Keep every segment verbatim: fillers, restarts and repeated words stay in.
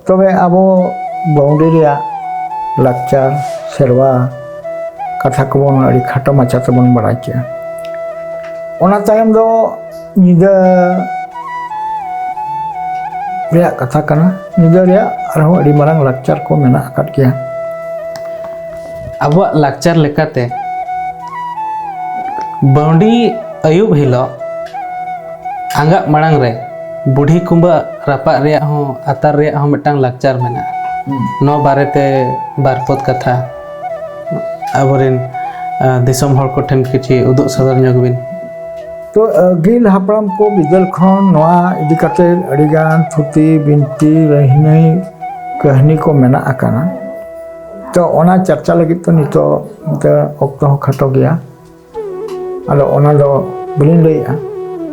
ᱛᱚᱵᱮ ᱟᱵᱚ ᱵᱟᱹᱣᱰᱤ ᱨᱮᱭᱟᱜ ᱞᱟᱠᱪᱟᱨ, ᱥᱮᱨᱣᱟ ᱠᱟᱛᱷᱟ ᱠᱚᱵᱚᱱ ᱟᱹᱰᱤ ᱠᱷᱟᱴᱚ ᱢᱟᱪᱷᱟ ᱛᱮᱵᱚᱱ ᱵᱟᱲᱟᱭ ᱠᱮᱜᱼᱟ᱾ ᱚᱱᱟ ᱛᱟᱭᱚᱢ ᱫᱚ ᱧᱤᱫᱟᱹ ᱨᱮᱭᱟᱜ ᱠᱟᱛᱷᱟ ᱠᱟᱱᱟ᱾ ᱧᱤᱫᱟᱹ ᱨᱮᱭᱟᱜ ᱟᱨᱦᱚᱸ ᱟᱹᱰᱤ ᱢᱟᱨᱟᱝ ᱞᱟᱠᱪᱟᱨ ᱠᱚ ᱢᱮᱱᱟᱜ ᱟᱠᱟᱫ ᱜᱮᱭᱟ᱾ ᱟᱵᱚᱣᱟᱜ ᱞᱟᱠᱪᱟᱨ ᱞᱮᱠᱟᱛᱮ ᱵᱟᱹᱣᱰᱤ ᱟᱹᱭᱩᱵ ᱦᱤᱞᱳᱜ ᱟᱸᱜᱟᱜ ᱢᱟᱲᱟᱝ ᱨᱮ ᱵᱩᱰᱷᱤ ᱠᱩᱢᱵᱟᱹ ᱨᱟᱯᱟᱜ ᱨᱮᱭᱟᱜ ᱦᱚᱸ, ᱟᱛᱟᱨ ᱨᱮᱭᱟᱜ ᱦᱚᱸ ᱢᱤᱫᱴᱟᱝ ᱞᱟᱠᱪᱟᱨ ᱢᱮᱱᱟᱜᱼᱟ᱾ ᱦᱩᱸ᱾ ᱱᱚᱣᱟ ᱵᱟᱨᱮᱛᱮ ᱵᱟᱨ ᱯᱚᱫ ᱠᱟᱛᱷᱟ ᱟᱵᱚᱨᱮᱱ, ᱟ, ᱫᱤᱥᱚᱢ ᱦᱚᱲ ᱠᱚᱴᱷᱮᱱ ᱠᱤᱪᱷᱤ ᱩᱫᱩᱜ ᱥᱚᱫᱚᱨ ᱧᱚᱜ ᱵᱤᱱ᱾ ᱛᱚ, ᱟᱹᱜᱤᱞ ᱦᱟᱯᱲᱟᱢ ᱠᱚ ᱵᱤᱫᱟᱹᱞ ᱠᱷᱚᱱ ᱱᱚᱣᱟ ᱤᱫᱤ ᱠᱟᱛᱮ ᱟᱹᱰᱤᱜᱟᱱ ᱛᱷᱩᱛᱤ, ᱵᱤᱱᱛᱤ, ᱨᱟᱹᱦᱱᱟᱹᱭ, ᱠᱟᱹᱦᱱᱤ ᱠᱚ ᱢᱮᱱᱟᱜ ᱟᱠᱟᱱᱟ᱾ ᱛᱚ, ᱚᱱᱟ ᱪᱟᱨᱪᱟ ᱞᱟᱹᱜᱤᱫ ᱛᱮ ᱱᱤᱛᱚᱜ ᱫᱚ ᱚᱠᱛᱚ ᱦᱚᱸ ᱠᱷᱟᱴᱚ ᱜᱮᱭᱟ᱾ ᱟᱫᱚ ᱚᱱᱟ ᱫᱚ ᱵᱟᱹᱞᱤᱧ ᱞᱟᱹᱭᱮᱜᱼᱟ᱾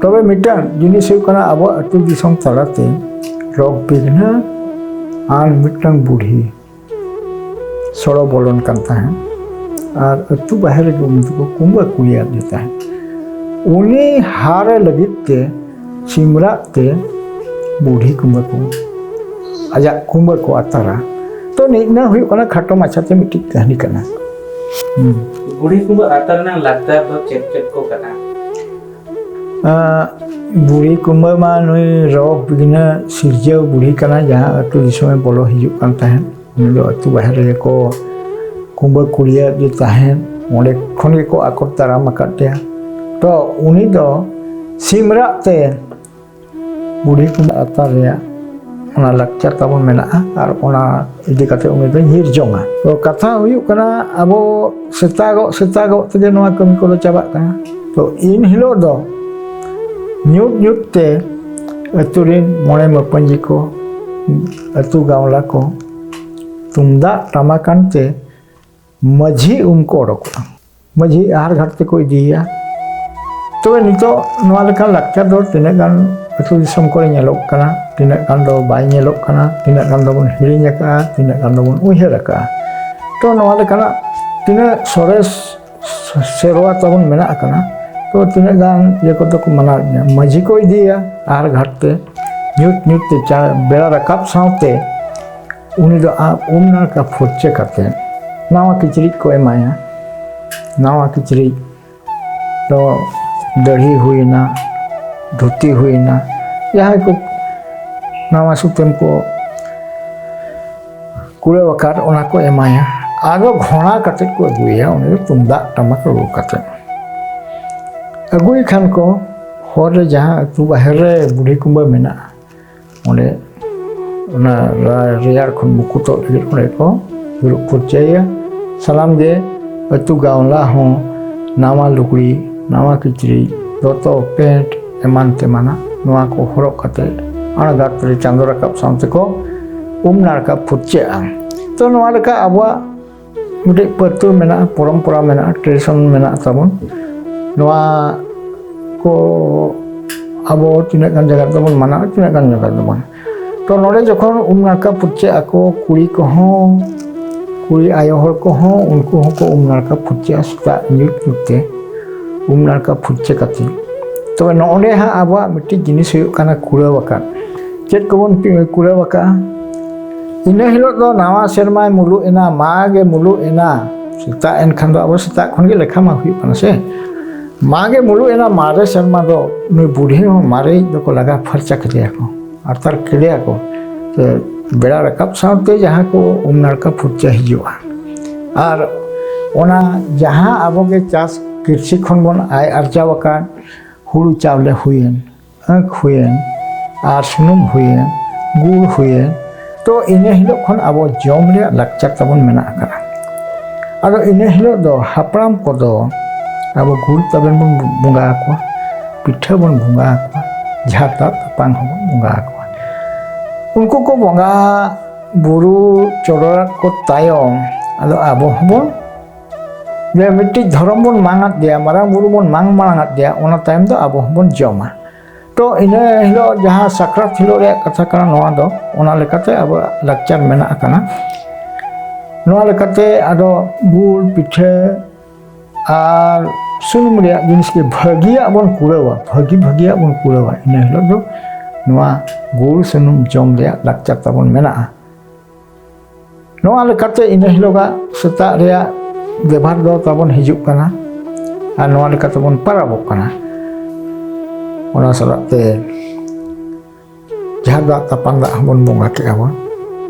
ᱛᱚᱵᱮ ᱢᱤᱫᱴᱟᱝ ᱡᱤᱱᱤᱥ ᱦᱩᱭᱩᱜ ᱠᱟᱱᱟ, ᱟᱵᱚᱣᱟᱜ ᱟᱹᱛᱩ ᱫᱤᱥᱚᱢ ᱛᱟᱞᱟᱛᱮ ᱨᱳᱜᱽ ᱵᱤᱜᱷᱱᱟᱹ ᱟᱨ ᱢᱤᱫᱴᱟᱝ ᱵᱩᱰᱷᱤ ᱥᱚᱲᱚ ᱵᱚᱞᱚᱱ ᱠᱟᱱ ᱛᱟᱦᱮᱸᱫ᱾ ᱟᱨ ᱟᱹᱛᱩ ᱵᱟᱦᱮᱨ ᱨᱮᱜᱮ ᱩᱱᱤ ᱫᱚᱠᱚ ᱠᱩᱢᱵᱟᱹ ᱠᱩᱞᱤᱭᱟᱫᱮ ᱛᱟᱦᱮᱸᱫ᱾ ᱩᱱᱤ ᱦᱟᱨᱮ ᱞᱟᱹᱜᱤᱫ ᱛᱮ ᱥᱤᱢᱨᱟᱜ ᱛᱮ ᱵᱩᱰᱷᱤ ᱠᱩᱢᱵᱟᱹ ᱠᱚ, ᱟᱡᱟᱜ ᱠᱩᱢᱵᱟᱹ ᱠᱚ ᱟᱛᱟᱨᱟ᱾ ᱛᱚ, ᱱᱤᱭᱟᱹ ᱦᱩᱭᱩᱜ ᱠᱟᱱᱟ ᱠᱷᱟᱴᱚ ᱢᱟᱪᱷᱟᱛᱮ ᱢᱤᱫᱴᱤᱡ ᱠᱟᱹᱦᱱᱤ ᱠᱟᱱᱟ᱾ ᱦᱩᱸ᱾ ᱵᱩᱰᱷᱤ ᱠᱩᱢᱵᱟᱹ ᱟᱛᱟᱨ ᱨᱮᱱᱟᱜ ᱞᱟᱠᱪᱟᱨ ᱫᱚ ᱪᱮᱫ ᱪᱮᱫ ᱠᱚ ᱠᱟᱱᱟ? ᱟᱸ, ᱵᱩᱲᱦᱤ ᱠᱩᱢᱵᱟᱹ ᱢᱟ ᱱᱩᱭ ᱨᱳᱜᱽ ᱵᱤᱜᱷᱱᱟᱹ ᱥᱤᱨᱡᱟᱹᱣ ᱵᱩᱲᱦᱤ ᱠᱟᱱᱟ, ᱡᱟᱦᱟᱸ ᱟᱹᱛᱩ ᱫᱤᱥᱚᱢᱮ ᱵᱚᱞᱚ ᱦᱤᱡᱩᱜ ᱠᱟᱱ ᱛᱟᱦᱮᱸᱫ᱾ ᱩᱱᱤ ᱫᱚ ᱟᱹᱛᱩ ᱵᱟᱦᱮᱨ ᱨᱮᱜᱮ ᱠᱚ ᱠᱩᱢᱵᱟᱹ ᱠᱩᱲᱤᱭᱟᱹ ᱜᱮ ᱛᱟᱦᱮᱸᱫ, ᱚᱸᱰᱮ ᱠᱷᱚᱱ ᱜᱮᱠᱚ ᱟᱠᱚᱴ ᱫᱟᱨᱟᱢ ᱟᱠᱟᱫ ᱛᱟᱭᱟ᱾ ᱛᱚ, ᱩᱱᱤ ᱫᱚ ᱥᱤᱢ ᱨᱟᱜ ᱛᱮ ᱵᱩᱲᱦᱤ ᱠᱩᱢᱵᱟᱹ ᱟᱛᱟᱨ ᱨᱮᱭᱟᱜ ᱚᱱᱟ ᱞᱟᱠᱪᱟᱨ ᱛᱟᱵᱚᱱ ᱢᱮᱱᱟᱜᱼᱟ, ᱟᱨ ᱚᱱᱟ ᱤᱫᱤ ᱠᱟᱛᱮ ᱩᱱᱤ ᱫᱚᱭ ᱧᱤᱨ ᱡᱚᱝᱟ᱾ ᱛᱚ, ᱠᱟᱛᱷᱟ ᱦᱩᱭᱩᱜ ᱠᱟᱱᱟ, ᱟᱵᱚ ᱥᱮᱛᱟᱜᱚᱜ ᱥᱮᱛᱟᱜᱚᱜ ᱛᱮᱜᱮ ᱱᱚᱣᱟ ᱠᱟᱹᱢᱤ ᱠᱚᱫᱚ ᱪᱟᱵᱟᱜ ᱠᱟᱱᱟ᱾ ᱛᱚ, ᱤᱱ ᱦᱤᱞᱳᱜ ᱫᱚ ᱧᱩᱛ ᱧᱩᱛ ᱛᱮ ᱟᱹᱛᱩ ᱨᱮᱱ ᱢᱚᱬᱮ ᱢᱟᱹᱯᱟᱹᱧᱡᱤ ᱠᱚ, ᱟᱹᱛᱩ ᱜᱟᱶᱞᱟ ᱠᱚ ᱛᱩᱢᱫᱟᱜ ᱴᱟᱢᱟᱠ ᱟᱱᱛᱮ ᱢᱟᱹᱡᱷᱤ ᱩᱢ ᱠᱚ ᱚᱰᱚᱠᱚᱜᱼᱟ᱾ ᱢᱟᱹᱡᱷᱤ ᱟᱦᱟᱨ ᱜᱷᱟᱴ ᱛᱮᱠᱚ ᱤᱫᱤᱭᱮᱭᱟ᱾ ᱛᱚᱵᱮ ᱱᱤᱛᱚᱜ ᱱᱚᱣᱟ ᱞᱮᱠᱟᱱ ᱞᱟᱠᱪᱟᱨ ᱫᱚ ᱛᱤᱱᱟᱹᱜ ᱜᱟᱱ ᱟᱹᱛᱩ ᱫᱤᱥᱚᱢ ᱠᱚᱨᱮ ᱧᱮᱞᱚᱜ ᱠᱟᱱᱟ, ᱛᱤᱱᱟᱹᱜ ᱜᱟᱱ ᱫᱚ ᱵᱟᱭ ᱧᱮᱞᱚᱜ ᱠᱟᱱᱟ, ᱛᱤᱱᱟᱹᱜ ᱜᱟᱱ ᱫᱚᱵᱚᱱ ᱦᱤᱲᱤᱧ ᱟᱠᱟᱫᱼᱟ, ᱛᱤᱱᱟᱹᱜ ᱜᱟᱱ ᱫᱚᱵᱚᱱ ᱩᱭᱦᱟᱹᱨ ᱟᱠᱟᱫᱼᱟ᱾ ᱛᱚ, ᱱᱚᱣᱟ ᱞᱮᱠᱟᱱᱟᱜ ᱛᱤᱱᱟᱹᱜ ᱥᱚᱨᱮᱥ ᱥᱮᱨᱣᱟ ᱛᱟᱵᱚᱱ ᱢᱮᱱᱟᱜ ᱟᱠᱟᱱᱟ, ᱛᱚ, ᱛᱤᱱᱟᱹᱜ ᱜᱟᱱ ᱤᱭᱟᱹ ᱠᱚᱫᱚ ᱠᱚ ᱢᱟᱱᱟᱣᱮᱫ ᱜᱮᱭᱟ᱾ ᱢᱟᱹᱡᱷᱤ ᱠᱚ ᱤᱫᱤᱭᱮᱭᱟ ᱟᱦᱟᱨ ᱜᱷᱟᱴ ᱛᱮ, ᱧᱩᱛ ᱧᱩᱛ ᱛᱮ ᱪᱟ-, ᱵᱮᱲᱟ ᱨᱟᱠᱟᱵ ᱥᱟᱶᱛᱮ ᱩᱱᱤ ᱫᱚ ᱟ-, ᱩᱢ ᱱᱟᱲᱠᱟ ᱯᱷᱩᱨᱪᱟᱹ ᱠᱟᱛᱮ ᱱᱟᱣᱟ ᱠᱤᱪᱨᱤᱡ ᱠᱚ ᱮᱢᱟᱭᱟ᱾ ᱱᱟᱣᱟ ᱠᱤᱪᱨᱤᱡ ᱫᱚ ᱫᱟᱹᱲᱦᱤ ᱦᱩᱭᱮᱱᱟ, ᱫᱷᱩᱛᱤ ᱦᱩᱭᱮᱱᱟ, ᱡᱟᱦᱟᱸᱭ ᱠᱚ ᱱᱟᱣᱟ ᱥᱩᱛᱟᱹᱢ ᱠᱚ ᱠᱩᱲᱟᱹᱣ ᱟᱠᱟᱫ, ᱚᱱᱟ ᱠᱚ ᱮᱢᱟᱭᱟ᱾ ᱟᱫᱚ ᱜᱷᱚᱲᱟ ᱠᱟᱛᱮ ᱠᱚ ᱟᱹᱜᱩᱭᱟ, ᱩᱱᱤ ᱫᱚ ᱛᱩᱢᱫᱟᱜ ᱴᱟᱢᱟᱠ ᱨᱩ ᱠᱟᱛᱮ ᱟᱹᱜᱩᱭ ᱠᱷᱟᱱ ᱠᱚ, ᱦᱚᱨ ᱨᱮ ᱡᱟᱦᱟᱸ ᱟᱹᱛᱩ ᱵᱟᱦᱮᱨ ᱨᱮ ᱵᱩᱰᱷᱤ ᱠᱩᱢᱵᱟᱹ ᱢᱮᱱᱟᱜᱼᱟ, ᱚᱸᱰᱮ ᱚᱱᱟ ᱨᱟ-, ᱨᱮᱭᱟᱲ ᱠᱷᱚᱱ ᱢᱩᱠᱩᱛᱚᱜ ᱞᱟᱹᱜᱤᱫ ᱚᱸᱰᱮ ᱠᱚ ᱦᱩᱲᱩ ᱯᱷᱩᱨᱪᱟᱹᱭᱟ᱾ ᱥᱟᱱᱟᱢ ᱜᱮ ᱟᱹᱛᱩ ᱜᱟᱶᱞᱟ ᱦᱚᱸ ᱱᱟᱣᱟ ᱞᱩᱜᱽᱲᱤ, ᱱᱟᱣᱟ ᱠᱤᱪᱨᱤᱡ, ᱫᱚᱛᱚ, ᱯᱮᱱᱴ ᱮᱢᱟᱱ ᱛᱮᱢᱟᱱᱟᱜ, ᱱᱚᱣᱟ ᱠᱚ ᱦᱚᱨᱚᱜ ᱠᱟᱛᱮ ᱟᱬᱜᱟᱛ ᱨᱮ ᱪᱟᱸᱫᱚ ᱨᱟᱠᱟᱵ ᱥᱟᱶ ᱛᱮᱠᱚ ᱩᱢ ᱱᱟᱲᱠᱟ ᱯᱷᱩᱨᱪᱟᱹᱜᱼᱟ᱾ ᱛᱚ, ᱱᱚᱣᱟ ᱞᱮᱠᱟ ᱟᱵᱚᱣᱟᱜ ᱢᱤᱫᱴᱮᱡ ᱯᱟᱹᱨᱛᱩ ᱢᱮᱱᱟᱜᱼᱟ, ᱯᱚᱨᱚᱢᱯᱚᱨᱟ ᱢᱮᱱᱟᱜᱼᱟ, ᱴᱨᱮᱰᱤᱥᱚᱱ ᱢᱮᱱᱟᱜ ᱛᱟᱵᱚᱱ᱾ ᱱᱚᱣᱟ ᱠᱚ ᱟᱵᱚ ᱛᱤᱱᱟᱹᱜ ᱜᱟᱱ ᱡᱟᱭᱜᱟ ᱨᱮᱫᱚ ᱵᱚᱱ ᱢᱟᱱᱟᱣᱟ, ᱛᱤᱱᱟᱹᱜ ᱜᱟᱱ ᱡᱟᱭᱜᱟ ᱨᱮᱫᱚ ᱵᱟᱝ᱾ ᱛᱚ, ᱱᱚᱰᱮ ᱡᱚᱠᱷᱚᱱ ᱩᱢ ᱱᱟᱲᱠᱟ ᱯᱷᱩᱨᱪᱟᱹᱜ ᱟᱠᱚ, ᱠᱩᱲᱤ ᱠᱚᱦᱚᱸ, ᱠᱩᱲᱤ ᱟᱭᱳ ᱦᱚᱲ ᱠᱚᱦᱚᱸ, ᱩᱱᱠᱩ ᱦᱚᱸᱠᱚ ᱩᱢ ᱱᱟᱲᱠᱟ ᱯᱷᱩᱨᱪᱟᱹᱜᱼᱟ ᱥᱮᱛᱟᱜ ᱧᱩᱛ ᱧᱩᱛ ᱛᱮ᱾ ᱩᱢ ᱱᱟᱲᱠᱟ ᱯᱷᱩᱨᱪᱟᱹ ᱠᱟᱛᱮ, ᱛᱚᱵᱮ ᱱᱚᱜᱼᱚᱸᱰᱮ ᱦᱟᱸᱜ ᱟᱵᱚᱣᱟᱜ ᱢᱤᱫᱴᱤᱡ ᱡᱤᱱᱤᱥ ᱦᱩᱭᱩᱜ ᱠᱟᱱᱟ ᱠᱩᱲᱟᱹᱣ ᱟᱠᱟᱫ᱾ ᱪᱮᱫ ᱠᱚᱵᱚᱱ ᱯᱤ-, ᱠᱩᱲᱟᱹᱣ ᱟᱠᱟᱫᱼᱟ? ᱤᱱᱟᱹ ᱦᱤᱞᱳᱜ ᱫᱚ ᱱᱟᱣᱟ ᱥᱮᱨᱢᱟᱭ ᱢᱩᱞᱩᱜ ᱮᱱᱟ, ᱢᱟᱜᱽ ᱮ ᱢᱩᱞᱩᱜ ᱮᱱᱟ᱾ ᱥᱮᱛᱟᱜ ᱮᱱᱠᱷᱟᱱ ᱫᱚ ᱟᱵᱚ ᱥᱮᱛᱟᱜ ᱠᱷᱚᱱ ᱜᱮ ᱞᱮᱠᱷᱟ ᱢᱟ ᱦᱩᱭᱩᱜ ᱠᱟᱱᱟ ᱥᱮ᱾ ᱢᱟᱜᱽ ᱮ ᱢᱩᱞᱩᱜ ᱮᱱᱟ, ᱢᱟᱨᱮ ᱥᱮᱨᱢᱟ ᱫᱚ ᱱᱩᱭ ᱵᱩᱰᱷᱤ ᱦᱚᱸ ᱢᱟᱨᱮᱭᱤᱡ ᱫᱚᱠᱚ ᱞᱟᱜᱟ ᱯᱷᱟᱨᱪᱟ ᱠᱮᱫᱮᱭᱟ ᱠᱚ, ᱟᱛᱟᱨ ᱠᱮᱫᱮᱭᱟ ᱠᱚ᱾ ᱛᱚ, ᱵᱮᱲᱟ ᱨᱟᱠᱟᱵ ᱥᱟᱶᱛᱮ ᱡᱟᱦᱟᱸ ᱠᱚ ᱩᱢ ᱱᱟᱲᱠᱟ ᱯᱷᱩᱨᱪᱟᱹ ᱦᱤᱡᱩᱜᱼᱟ, ᱟᱨ ᱚᱱᱟ ᱡᱟᱦᱟᱸ ᱟᱵᱚ ᱜᱮ ᱪᱟᱥ ᱠᱨᱤᱥᱤ ᱠᱷᱚᱱ ᱵᱚᱱ ᱟᱭ ᱟᱨᱡᱟᱣ ᱟᱠᱟᱫ ᱦᱩᱲᱩ ᱪᱟᱣᱞᱮ ᱦᱩᱭᱮᱱ, ᱟᱹᱠ ᱦᱩᱭᱮᱱ, ᱟᱨ ᱥᱩᱱᱩᱢ ᱦᱩᱭᱮᱱ, ᱜᱩᱲ ᱦᱩᱭᱮᱱ, ᱛᱚ ᱤᱱᱟᱹ ᱦᱤᱞᱳᱜ ᱠᱷᱚᱱ ᱟᱵᱚ ᱡᱚᱢ ᱨᱮᱭᱟᱜ ᱞᱟᱠᱪᱟᱨ ᱛᱟᱵᱚᱱ ᱢᱮᱱᱟᱜ ᱟᱠᱟᱫᱼᱟ᱾ ᱟᱫᱚ ᱤᱱᱟᱹ ᱦᱤᱞᱳᱜ ᱫᱚ ᱦᱟᱯᱲᱟᱢ ᱠᱚᱫᱚ ᱟᱵᱚ ᱜᱩᱲ ᱛᱟᱵᱮᱱ ᱵᱚᱱ ᱵᱚᱸᱜᱟ ᱟᱠᱚᱣᱟ, ᱯᱤᱴᱷᱟᱹ ᱵᱚᱱ ᱵᱚᱸᱜᱟ ᱟᱠᱚᱣᱟ, ᱡᱷᱟᱨᱛᱟ ᱛᱟᱯᱟᱝ ᱦᱚᱸᱵᱚᱱ ᱵᱚᱸᱜᱟ ᱟᱠᱚᱣᱟ᱾ ᱩᱱᱠᱩ ᱠᱚ ᱵᱚᱸᱜᱟ ᱵᱩᱨᱩ ᱪᱚᱰᱚᱨᱟᱫ ᱠᱚ ᱛᱟᱭᱚᱢ, ᱟᱫᱚ ᱟᱵᱚ ᱦᱚᱸᱵᱚᱱ ᱡᱮ ᱢᱤᱫᱴᱤᱡ ᱫᱷᱚᱨᱚᱢ ᱵᱚᱱ ᱢᱟᱱᱟᱫ ᱫᱮᱭᱟ, ᱢᱟᱨᱟᱝ ᱵᱩᱨᱩ ᱵᱚᱱ ᱢᱟᱝ ᱢᱟᱲᱟᱝ ᱟᱫ ᱫᱮᱭᱟ, ᱚᱱᱟ ᱛᱟᱭᱚᱢ ᱫᱚ ᱟᱵᱚ ᱦᱚᱸᱵᱚᱱ ᱡᱚᱢᱟ᱾ ᱛᱚ ᱤᱱᱟᱹ ᱦᱤᱞᱳᱜ ᱡᱟᱦᱟᱸ ᱥᱟᱠᱨᱟᱛ ᱦᱤᱞᱳᱜ ᱨᱮᱭᱟᱜ ᱠᱟᱛᱷᱟ ᱠᱟᱱᱟ, ᱱᱚᱣᱟ ᱫᱚ ᱚᱱᱟ ᱞᱮᱠᱟᱛᱮ ᱟᱵᱚᱣᱟᱜ ᱞᱟᱠᱪᱟᱨ ᱢᱮᱱᱟᱜ ᱟᱠᱟᱱᱟ᱾ ᱱᱚᱣᱟ ᱞᱮᱠᱟᱛᱮ ᱟᱫᱚ ᱜᱩᱲ ᱯᱤᱴᱷᱟᱹ ᱟᱨ ᱥᱩᱱᱩᱢ ᱨᱮᱭᱟᱜ ᱡᱤᱱᱤᱥ ᱜᱮ ᱵᱷᱟᱹᱜᱤᱭᱟᱜ ᱵᱚᱱ ᱠᱩᱲᱟᱹᱣᱟ, ᱵᱷᱟᱹᱜᱤ ᱵᱷᱟᱹᱜᱤᱭᱟᱜ ᱵᱚᱱ ᱠᱩᱲᱟᱹᱣᱟ᱾ ᱤᱱᱟᱹ ᱦᱤᱞᱳᱜ ᱫᱚ ᱱᱚᱣᱟ ᱜᱩᱲ ᱥᱩᱱᱩᱢ ᱡᱚᱢ ᱨᱮᱭᱟᱜ ᱞᱟᱠᱪᱟᱨ ᱛᱟᱵᱚᱱ ᱢᱮᱱᱟᱜᱼᱟ᱾ ᱱᱚᱣᱟ ᱞᱮᱠᱟᱛᱮ ᱤᱱᱟᱹ ᱦᱤᱞᱳᱜᱟᱜ ᱥᱮᱛᱟᱜ ᱨᱮᱭᱟᱜ ᱵᱮᱵᱷᱟᱨ ᱫᱚ ᱛᱟᱵᱚᱱ ᱦᱤᱡᱩᱜ ᱠᱟᱱᱟ᱾ ᱟᱨ ᱱᱚᱣᱟ ᱞᱮᱠᱟ ᱛᱮᱵᱚᱱ ᱯᱟᱨᱟᱵᱚᱜ ᱠᱟᱱᱟ᱾ ᱚᱱᱟ ᱥᱟᱞᱟᱜ ᱛᱮ ᱡᱟᱦᱟᱸ ᱫᱟᱜ ᱛᱟᱯᱟᱱ ᱫᱟᱜ ᱦᱚᱸᱵᱚᱱ ᱵᱚᱸᱜᱟ ᱠᱮᱜᱼᱟ ᱵᱚᱱ᱾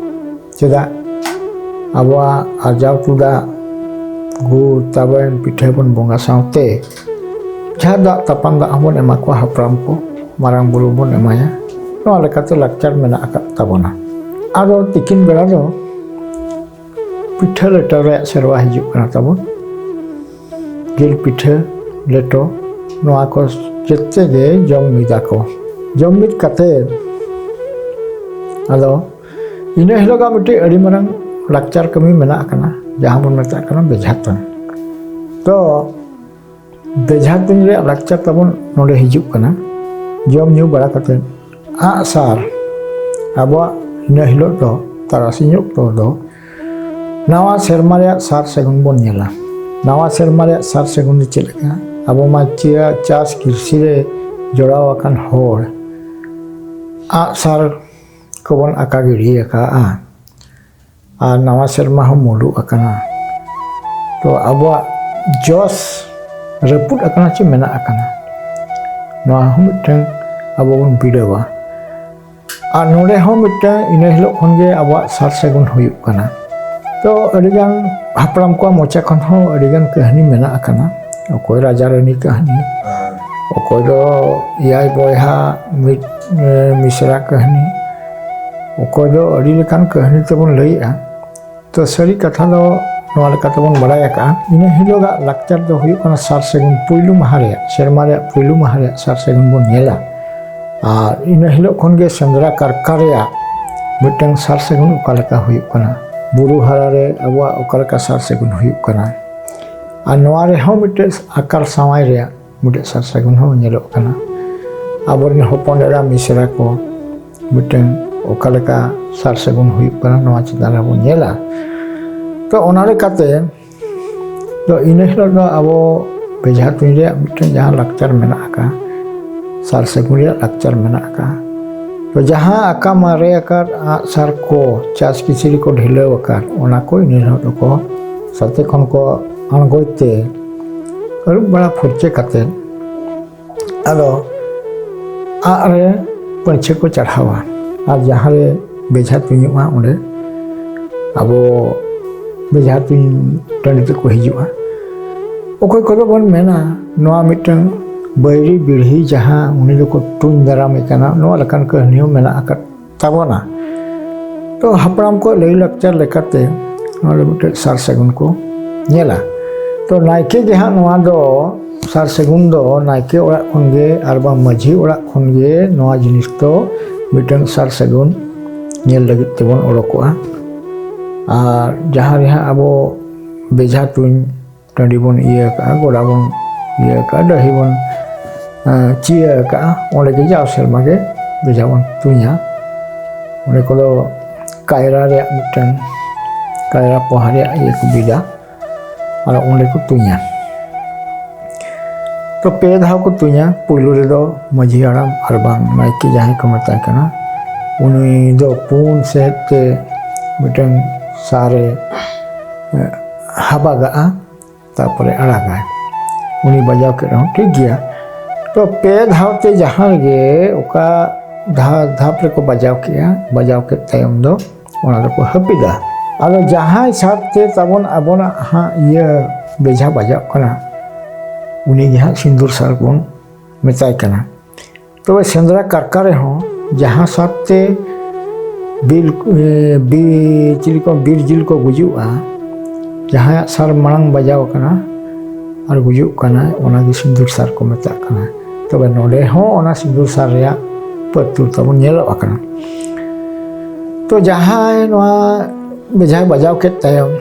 ᱪᱮᱫᱟᱜ? ᱟᱵᱚᱣᱟᱜ ᱟᱨᱡᱟᱣ ᱛᱩᱫᱟᱜ ᱜᱩᱲ, ᱛᱟᱵᱮᱱ, ᱯᱤᱴᱷᱟᱹ ᱵᱚᱱ ᱵᱚᱸᱜᱟ ᱥᱟᱶᱛᱮ ᱡᱟᱦᱟᱸ ᱫᱟᱜ ᱛᱟᱯᱟᱱ ᱫᱟᱜ ᱦᱚᱸᱵᱚᱱ ᱮᱢᱟ ᱠᱚᱣᱟ ᱦᱟᱯᱲᱟᱢ ᱠᱚ, ᱢᱟᱨᱟᱝ ᱵᱩᱨᱩ ᱵᱚᱱ ᱮᱢᱟᱭᱟ᱾ ᱱᱚᱣᱟ ᱞᱮᱠᱟᱛᱮ ᱞᱟᱠᱪᱟᱨ ᱢᱮᱱᱟᱜ ᱟᱠᱟᱫ ᱛᱟᱵᱚᱱᱟ᱾ ᱟᱫᱚ ᱛᱤᱠᱤᱱ ᱵᱮᱲᱟ ᱫᱚ ᱯᱤᱴᱷᱟᱹ ᱞᱮᱴᱚ ᱨᱮᱭᱟᱜ ᱥᱮᱨᱣᱟ ᱦᱤᱡᱩᱜ ᱠᱟᱱᱟ ᱛᱟᱵᱚᱱ᱾ ᱡᱤᱞ ᱯᱤᱴᱷᱟᱹ, ᱞᱮᱴᱚ, ᱱᱚᱣᱟ ᱠᱚ ᱡᱮᱛᱮ ᱜᱮ ᱡᱚᱢ ᱢᱤᱫᱟ ᱠᱚ᱾ ᱡᱚᱢ ᱢᱤᱫ ᱠᱟᱛᱮ ᱟᱫᱚ ᱤᱱᱟᱹ ᱦᱤᱞᱳᱜᱟᱜ ᱢᱤᱫᱴᱤᱡ ᱟᱹᱰᱤ ᱢᱟᱨᱟᱝ ᱞᱟᱠᱪᱟᱨ ᱠᱟᱹᱢᱤ ᱢᱮᱱᱟᱜ ᱟᱠᱟᱱᱟ, ᱡᱟᱦᱟᱸ ᱵᱚᱱ ᱢᱮᱛᱟᱜ ᱠᱟᱱᱟ ᱵᱮᱡᱷᱟ ᱛᱩᱧ᱾ ᱛᱚ ᱵᱮᱡᱷᱟ ᱛᱩᱧ ᱨᱮᱭᱟᱜ ᱞᱟᱠᱪᱟᱨ ᱛᱟᱵᱚᱱ ᱱᱚᱰᱮ ᱦᱤᱡᱩᱜ ᱠᱟᱱᱟ᱾ ᱡᱚᱢ ᱧᱩ ᱵᱟᱲᱟ ᱠᱟᱛᱮ ᱟᱜᱼᱥᱟᱨ, ᱟᱵᱚᱣᱟᱜ ᱤᱱᱟᱹ ᱦᱤᱞᱳᱜ ᱫᱚ ᱛᱟᱨᱟᱥᱤᱧ ᱚᱠᱛᱚ ᱫᱚ ᱱᱟᱣᱟ ᱥᱮᱨᱢᱟ ᱨᱮᱭᱟᱜ ᱥᱟᱨ ᱥᱟᱹᱜᱩᱱ ᱵᱚᱱ ᱧᱮᱞᱟ᱾ ᱱᱟᱣᱟ ᱥᱮᱨᱢᱟ ᱨᱮᱭᱟᱜ ᱥᱟᱨ ᱥᱟᱹᱜᱩᱱ ᱫᱚ ᱪᱮᱫ ᱞᱮᱠᱟ? ᱟᱵᱚ ᱢᱟ ᱪᱮ-, ᱪᱟᱥ ᱠᱨᱤᱥᱤ ᱨᱮ ᱡᱚᱲᱟᱣ ᱟᱠᱟᱱ ᱦᱚᱲ ᱟᱜᱼᱥᱟᱨ ᱠᱚᱵᱚᱱ ᱟᱠᱟ ᱜᱤᱰᱤ ᱟᱠᱟᱫᱼᱟ᱾ ᱟᱨ ᱱᱟᱣᱟ ᱥᱮᱨᱢᱟ ᱦᱚᱸ ᱢᱩᱞᱩᱜ ᱟᱠᱟᱱᱟ᱾ ᱛᱚ ᱟᱵᱚᱣᱟᱜ ᱡᱚᱥ ᱨᱟᱹᱯᱩᱫ ᱟᱠᱟᱱᱟ ᱪᱮ ᱢᱮᱱᱟᱜ ᱟᱠᱟᱱᱟ, ᱱᱚᱣᱟ ᱦᱚᱸ ᱢᱤᱫᱴᱟᱝ ᱟᱵᱚ ᱵᱚᱱ ᱵᱤᱰᱟᱹᱣᱟ᱾ ᱟᱨ ᱱᱚᱰᱮ ᱦᱚᱸ ᱢᱤᱫᱴᱟᱝ ᱤᱱᱟᱹ ᱦᱤᱞᱳᱜ ᱠᱷᱚᱱ ᱜᱮ ᱟᱵᱚᱣᱟᱜ ᱥᱟᱨ ᱥᱟᱹᱜᱩᱱ ᱦᱩᱭᱩᱜ ᱠᱟᱱᱟ᱾ ᱛᱚ ᱟᱹᱰᱤᱜᱟᱱ ᱦᱟᱯᱲᱟᱢ ᱠᱚᱣᱟᱜ ᱢᱚᱪᱟ ᱠᱷᱚᱱ ᱦᱚᱸ ᱟᱹᱰᱤᱜᱟᱱ ᱠᱟᱹᱦᱱᱤ ᱢᱮᱱᱟᱜ ᱟᱠᱟᱱᱟ᱾ ᱚᱠᱚᱭ ᱨᱟᱡᱟ ᱨᱟᱹᱱᱤ ᱠᱟᱹᱦᱱᱤ, ᱚᱠᱚᱭ ᱫᱚ ᱮᱭᱟᱭ ᱵᱚᱭᱦᱟ ᱢᱤᱫ, ᱮ, ᱢᱤᱥᱨᱟ ᱠᱟᱹᱦᱱᱤ, ᱚᱠᱚᱭ ᱫᱚ ᱟᱹᱰᱤ ᱞᱮᱠᱟᱱ ᱠᱟᱹᱦᱱᱤ ᱛᱮᱵᱚᱱ ᱞᱟᱹᱭᱮᱜᱼᱟ᱾ ᱛᱚ ᱥᱟᱹᱨᱤ ᱠᱟᱛᱷᱟ ᱫᱚ ᱱᱚᱣᱟ ᱞᱮᱠᱟ ᱛᱮᱵᱚᱱ ᱵᱟᱲᱟᱭ ᱟᱠᱟᱫᱼᱟ, ᱤᱱᱟᱹ ᱦᱤᱞᱳᱜᱟᱜ ᱞᱟᱠᱪᱟᱨ ᱫᱚ ᱦᱩᱭᱩᱜ ᱠᱟᱱᱟ ᱥᱟᱨ ᱥᱟᱹᱜᱩᱱ ᱯᱩᱭᱞᱩ ᱢᱟᱦᱟ ᱨᱮᱭᱟᱜ, ᱥᱮᱨᱢᱟ ᱨᱮᱭᱟᱜ ᱯᱩᱭᱞᱩ ᱢᱟᱦᱟ ᱨᱮᱭᱟᱜ ᱥᱟᱨ ᱥᱟᱹᱜᱩᱱ ᱵᱚᱱ ᱧᱮᱞᱟ᱾ ᱟᱨ ᱤᱱᱟᱹ ᱦᱤᱞᱳᱜ ᱠᱷᱚᱱ ᱜᱮ ᱥᱮᱸᱫᱽᱨᱟ ᱠᱟᱨᱠᱟ ᱨᱮᱭᱟᱜ ᱢᱤᱫᱴᱟᱝ ᱥᱟᱨ ᱥᱟᱹᱜᱩᱱ ᱚᱠᱟ ᱞᱮᱠᱟ ᱦᱩᱭᱩᱜ ᱠᱟᱱᱟ, ᱵᱩᱨᱩ ᱦᱟᱨᱟ ᱨᱮ ᱟᱵᱚᱣᱟᱜ ᱚᱠᱟ ᱞᱮᱠᱟ ᱥᱟᱨ ᱥᱟᱹᱜᱩᱱ ᱦᱩᱭᱩᱜ ᱠᱟᱱᱟ, ᱟᱨ ᱱᱚᱣᱟ ᱨᱮᱦᱚᱸ ᱢᱤᱫᱴᱮᱱ ᱟᱠᱟᱨ ᱥᱟᱶᱟᱭ ᱨᱮᱭᱟᱜ ᱢᱤᱫᱴᱮᱱ ᱥᱟᱨ ᱥᱟᱹᱜᱩᱱ ᱦᱚᱸ ᱧᱮᱞᱚᱜ ᱠᱟᱱᱟ᱾ ᱟᱵᱚᱨᱮᱱ ᱦᱚᱯᱚᱱ ᱮᱨᱟ ᱢᱤᱥᱨᱟ ᱠᱚ ᱢᱤᱫᱴᱮᱱ ᱚᱠᱟ ᱞᱮᱠᱟ ᱥᱟᱨ ᱥᱟᱹᱜᱩᱱ ᱦᱩᱭᱩᱜ ᱠᱟᱱᱟ, ᱱᱚᱣᱟ ᱪᱮᱛᱟᱱ ᱨᱮᱵᱚᱱ ᱧᱮᱞᱟ᱾ ᱛᱚ ᱚᱱᱟ ᱞᱮᱠᱟᱛᱮ ᱫᱚ ᱤᱱᱟᱹ ᱦᱤᱞᱳᱜ ᱫᱚ ᱟᱵᱚ ᱵᱮᱡᱷᱟ ᱛᱩᱧ ᱨᱮᱭᱟᱜ ᱢᱤᱫᱴᱮᱱ ᱡᱟᱦᱟᱸ ᱞᱟᱠᱪᱟᱨ ᱢᱮᱱᱟᱜ ᱟᱠᱟᱫ, ᱥᱟᱨ ᱥᱟᱹᱜᱩᱱ ᱨᱮᱭᱟᱜ ᱞᱟᱠᱪᱟᱨ ᱢᱮᱱᱟᱜ ᱟᱠᱟᱫ, ᱛᱚ ᱡᱟᱦᱟᱸ ᱟᱠᱟ ᱢᱟᱨᱮ ᱟᱠᱟᱫ ᱟᱜ ᱥᱟᱨ ᱠᱚ, ᱪᱟᱥ ᱠᱤᱪᱨᱤᱡ ᱠᱚ ᱰᱷᱤᱞᱟᱹᱣ ᱟᱠᱟᱫ, ᱚᱱᱟ ᱠᱚ ᱤᱱᱟᱹ ᱦᱤᱞᱳᱜ ᱫᱚᱠᱚ ᱥᱟᱛᱮ ᱠᱷᱚᱱ ᱠᱚ ᱟᱬᱜᱚᱭ ᱛᱮ ᱟᱹᱨᱩᱵ ᱵᱟᱲᱟ ᱯᱷᱩᱨᱪᱟᱹ ᱠᱟᱛᱮ ᱟᱫᱚ ᱟᱜ ᱨᱮ ᱯᱟᱹᱧᱪᱷᱟᱹ ᱠᱚ ᱪᱟᱲᱦᱟᱣᱟ᱾ ᱟᱨ ᱡᱟᱦᱟᱸ ᱨᱮ ᱵᱮᱡᱷᱟ ᱛᱩᱧᱩᱜᱼᱟ, ᱚᱸᱰᱮ ᱟᱵᱚ ᱵᱮᱡᱷᱟ ᱛᱩᱧ ᱴᱟᱺᱰᱤ ᱛᱮᱠᱚ ᱦᱤᱡᱩᱜᱼᱟ᱾ ᱚᱠᱚᱭ ᱠᱚᱫᱚ ᱵᱚᱱ ᱢᱮᱱᱟ, ᱱᱚᱣᱟ ᱢᱤᱫᱴᱟᱝ ᱵᱟᱹᱭᱨᱤ ᱵᱤᱲᱦᱤ ᱡᱟᱦᱟᱸ, ᱩᱱᱤ ᱫᱚᱠᱚ ᱛᱩᱧ ᱫᱟᱨᱟᱢᱮ ᱠᱟᱱᱟ, ᱱᱚᱣᱟ ᱞᱮᱠᱟᱱ ᱠᱟᱹᱦᱱᱤ ᱦᱚᱸ ᱢᱮᱱᱟᱜ ᱟᱠᱟᱫ ᱛᱟᱵᱚᱱᱟ᱾ ᱛᱚ ᱦᱟᱯᱲᱟᱢ ᱠᱚᱣᱟᱜ ᱞᱟᱹᱭ ᱞᱟᱠᱪᱟᱨ ᱞᱮᱠᱟᱛᱮ ᱱᱚᱣᱟ ᱫᱚ ᱢᱤᱫᱴᱮᱱ ᱥᱟᱨ ᱥᱟᱹᱜᱩᱱ ᱠᱚ ᱧᱮᱞᱟ᱾ ᱛᱚ ᱱᱟᱭᱠᱮ ᱜᱮ ᱦᱟᱸᱜ ᱱᱚᱣᱟ ᱫᱚ ᱥᱟᱨ ᱥᱟᱹᱜᱩᱱ ᱫᱚ ᱱᱟᱭᱠᱮ ᱚᱲᱟᱜ ᱠᱷᱚᱱ ᱜᱮ ᱟᱨ ᱵᱟᱝ ᱢᱟᱹᱡᱷᱤ ᱚᱲᱟᱜ ᱠᱷᱚᱱ ᱜᱮ ᱱᱚᱣᱟ ᱡᱤᱱᱤᱥ ᱫᱚ ᱢᱤᱫᱴᱟᱝ ᱥᱟᱨ ᱥᱟᱹᱜᱩᱱ ᱧᱮᱞ ᱞᱟᱹᱜᱤᱫ ᱛᱮᱵᱚᱱ ᱚᱰᱚᱠᱚᱜᱼᱟ᱾ ᱟᱨ ᱡᱟᱦᱟᱸ ᱨᱮ ᱦᱟᱸᱜ ᱟᱵᱚ ᱵᱮᱡᱷᱟ ᱛᱩᱧ ᱴᱟᱺᱰᱤ ᱵᱚᱱ ᱤᱭᱟᱹ ᱟᱠᱟᱜᱼᱟ, ᱜᱚᱰᱟ ᱵᱚᱱ ᱤᱭᱟᱹ ᱟᱠᱟᱜᱼᱟ, ᱰᱟᱹᱦᱤ ᱵᱚᱱ, ᱮᱸ, ᱪᱤᱭᱟᱹ ᱟᱠᱟᱜᱼᱟ, ᱚᱸᱰᱮ ᱜᱮ ᱡᱟᱣ ᱥᱮᱨᱢᱟ ᱜᱮ ᱵᱮᱡᱷᱟ ᱵᱚᱱ ᱛᱩᱧᱟ᱾ ᱚᱸᱰᱮ ᱠᱚᱫᱚ ᱠᱟᱭᱨᱟ ᱨᱮᱭᱟᱜ ᱢᱤᱫᱴᱟᱝ, ᱠᱟᱭᱨᱟ ᱯᱚᱦᱟ ᱨᱮᱭᱟᱜ ᱤᱭᱟᱹ ᱠᱚ ᱵᱤᱫᱟ, ᱟᱨ ᱚᱸᱰᱮ ᱠᱚ ᱛᱩᱧᱟ᱾ ᱛᱚ ᱯᱮ ᱫᱷᱟᱣ ᱠᱚ ᱛᱩᱧᱟ᱾ ᱯᱩᱭᱞᱩ ᱨᱮᱫᱚ ᱢᱟᱹᱡᱷᱤ ᱦᱟᱲᱟᱢ ᱟᱨ ᱵᱟᱝ ᱱᱟᱭᱠᱮ ᱡᱟᱦᱟᱸᱭ ᱠᱚ ᱢᱮᱛᱟᱭ ᱠᱟᱱᱟ, ᱩᱱᱤ ᱫᱚ ᱯᱩᱱ ᱥᱮᱫ ᱛᱮ ᱢᱤᱫᱴᱟᱝ ᱥᱟᱨᱮ, ᱮ, ᱦᱟᱵᱟᱜᱟᱜᱼᱟ, ᱛᱟᱨᱯᱚᱨᱮ ᱟᱲᱟᱜᱟᱭ᱾ ᱩᱱᱤ ᱵᱟᱡᱟᱣ ᱠᱮᱫ ᱨᱮᱦᱚᱸ ᱴᱷᱤᱠ ᱜᱮᱭᱟ᱾ ᱛᱚ ᱯᱮ ᱫᱷᱟᱣ ᱛᱮ ᱡᱟᱦᱟᱸ ᱨᱮᱜᱮ ᱚᱠᱟ ᱫᱷᱟ-, ᱫᱷᱟᱯ ᱨᱮᱠᱚ ᱵᱟᱡᱟᱣ ᱠᱮᱜᱼᱟ, ᱵᱟᱡᱟᱣ ᱠᱮᱫ ᱛᱟᱭᱚᱢ ᱫᱚ ᱚᱱᱟ ᱫᱚᱠᱚ ᱦᱟᱹᱯᱤᱫᱟ᱾ ᱟᱫᱚ ᱡᱟᱦᱟᱸᱭ ᱥᱟᱨ ᱛᱮ ᱛᱟᱵᱚᱱ ᱟᱵᱚᱱᱟᱜ ᱦᱟᱸᱜ ᱤᱭᱟᱹ ᱵᱮᱡᱷᱟ ᱵᱟᱡᱟᱜ ᱠᱟᱱᱟ, ᱩᱱᱤ ᱜᱮ ᱦᱟᱸᱜ ᱥᱤᱸᱫᱩᱨ ᱥᱟᱨ ᱵᱚᱱ ᱢᱮᱛᱟᱭ ᱠᱟᱱᱟ᱾ ᱛᱚᱵᱮ ᱥᱮᱸᱫᱽᱨᱟ ᱠᱟᱨᱠᱟ ᱨᱮᱦᱚᱸ ᱡᱟᱦᱟᱸ ᱥᱟᱨ ᱛᱮ ᱵᱤᱨ, ᱮ, ᱵᱤᱨ, ᱪᱤᱞᱤ ᱠᱚ, ᱵᱤᱨ ᱡᱤᱞ ᱠᱚ ᱜᱩᱡᱩᱜᱼᱟ, ᱡᱟᱦᱟᱸᱭᱟᱜ ᱥᱟᱨ ᱢᱟᱲᱟᱝ ᱵᱟᱡᱟᱣ ᱟᱠᱟᱱᱟ ᱟᱨ ᱜᱩᱡᱩᱜ ᱠᱟᱱᱟᱭ, ᱚᱱᱟ ᱜᱮ ᱥᱤᱸᱫᱩᱨ ᱥᱟᱨ ᱠᱚ ᱢᱮᱛᱟᱜ ᱠᱟᱱᱟ᱾ ᱛᱚᱵᱮ ᱱᱚᱰᱮ ᱦᱚᱸ ᱚᱱᱟ ᱥᱤᱸᱫᱩᱨ ᱥᱟᱨ ᱨᱮᱭᱟᱜ ᱯᱟᱹᱛᱩᱨ ᱛᱟᱵᱚᱱ ᱧᱮᱞᱚᱜ ᱟᱠᱟᱱᱟ᱾ ᱛᱚ ᱡᱟᱦᱟᱸᱭ ᱱᱚᱣᱟ ᱵᱮᱡᱷᱟᱭ ᱵᱟᱡᱟᱣ ᱠᱮᱫ ᱛᱟᱭᱚᱢ,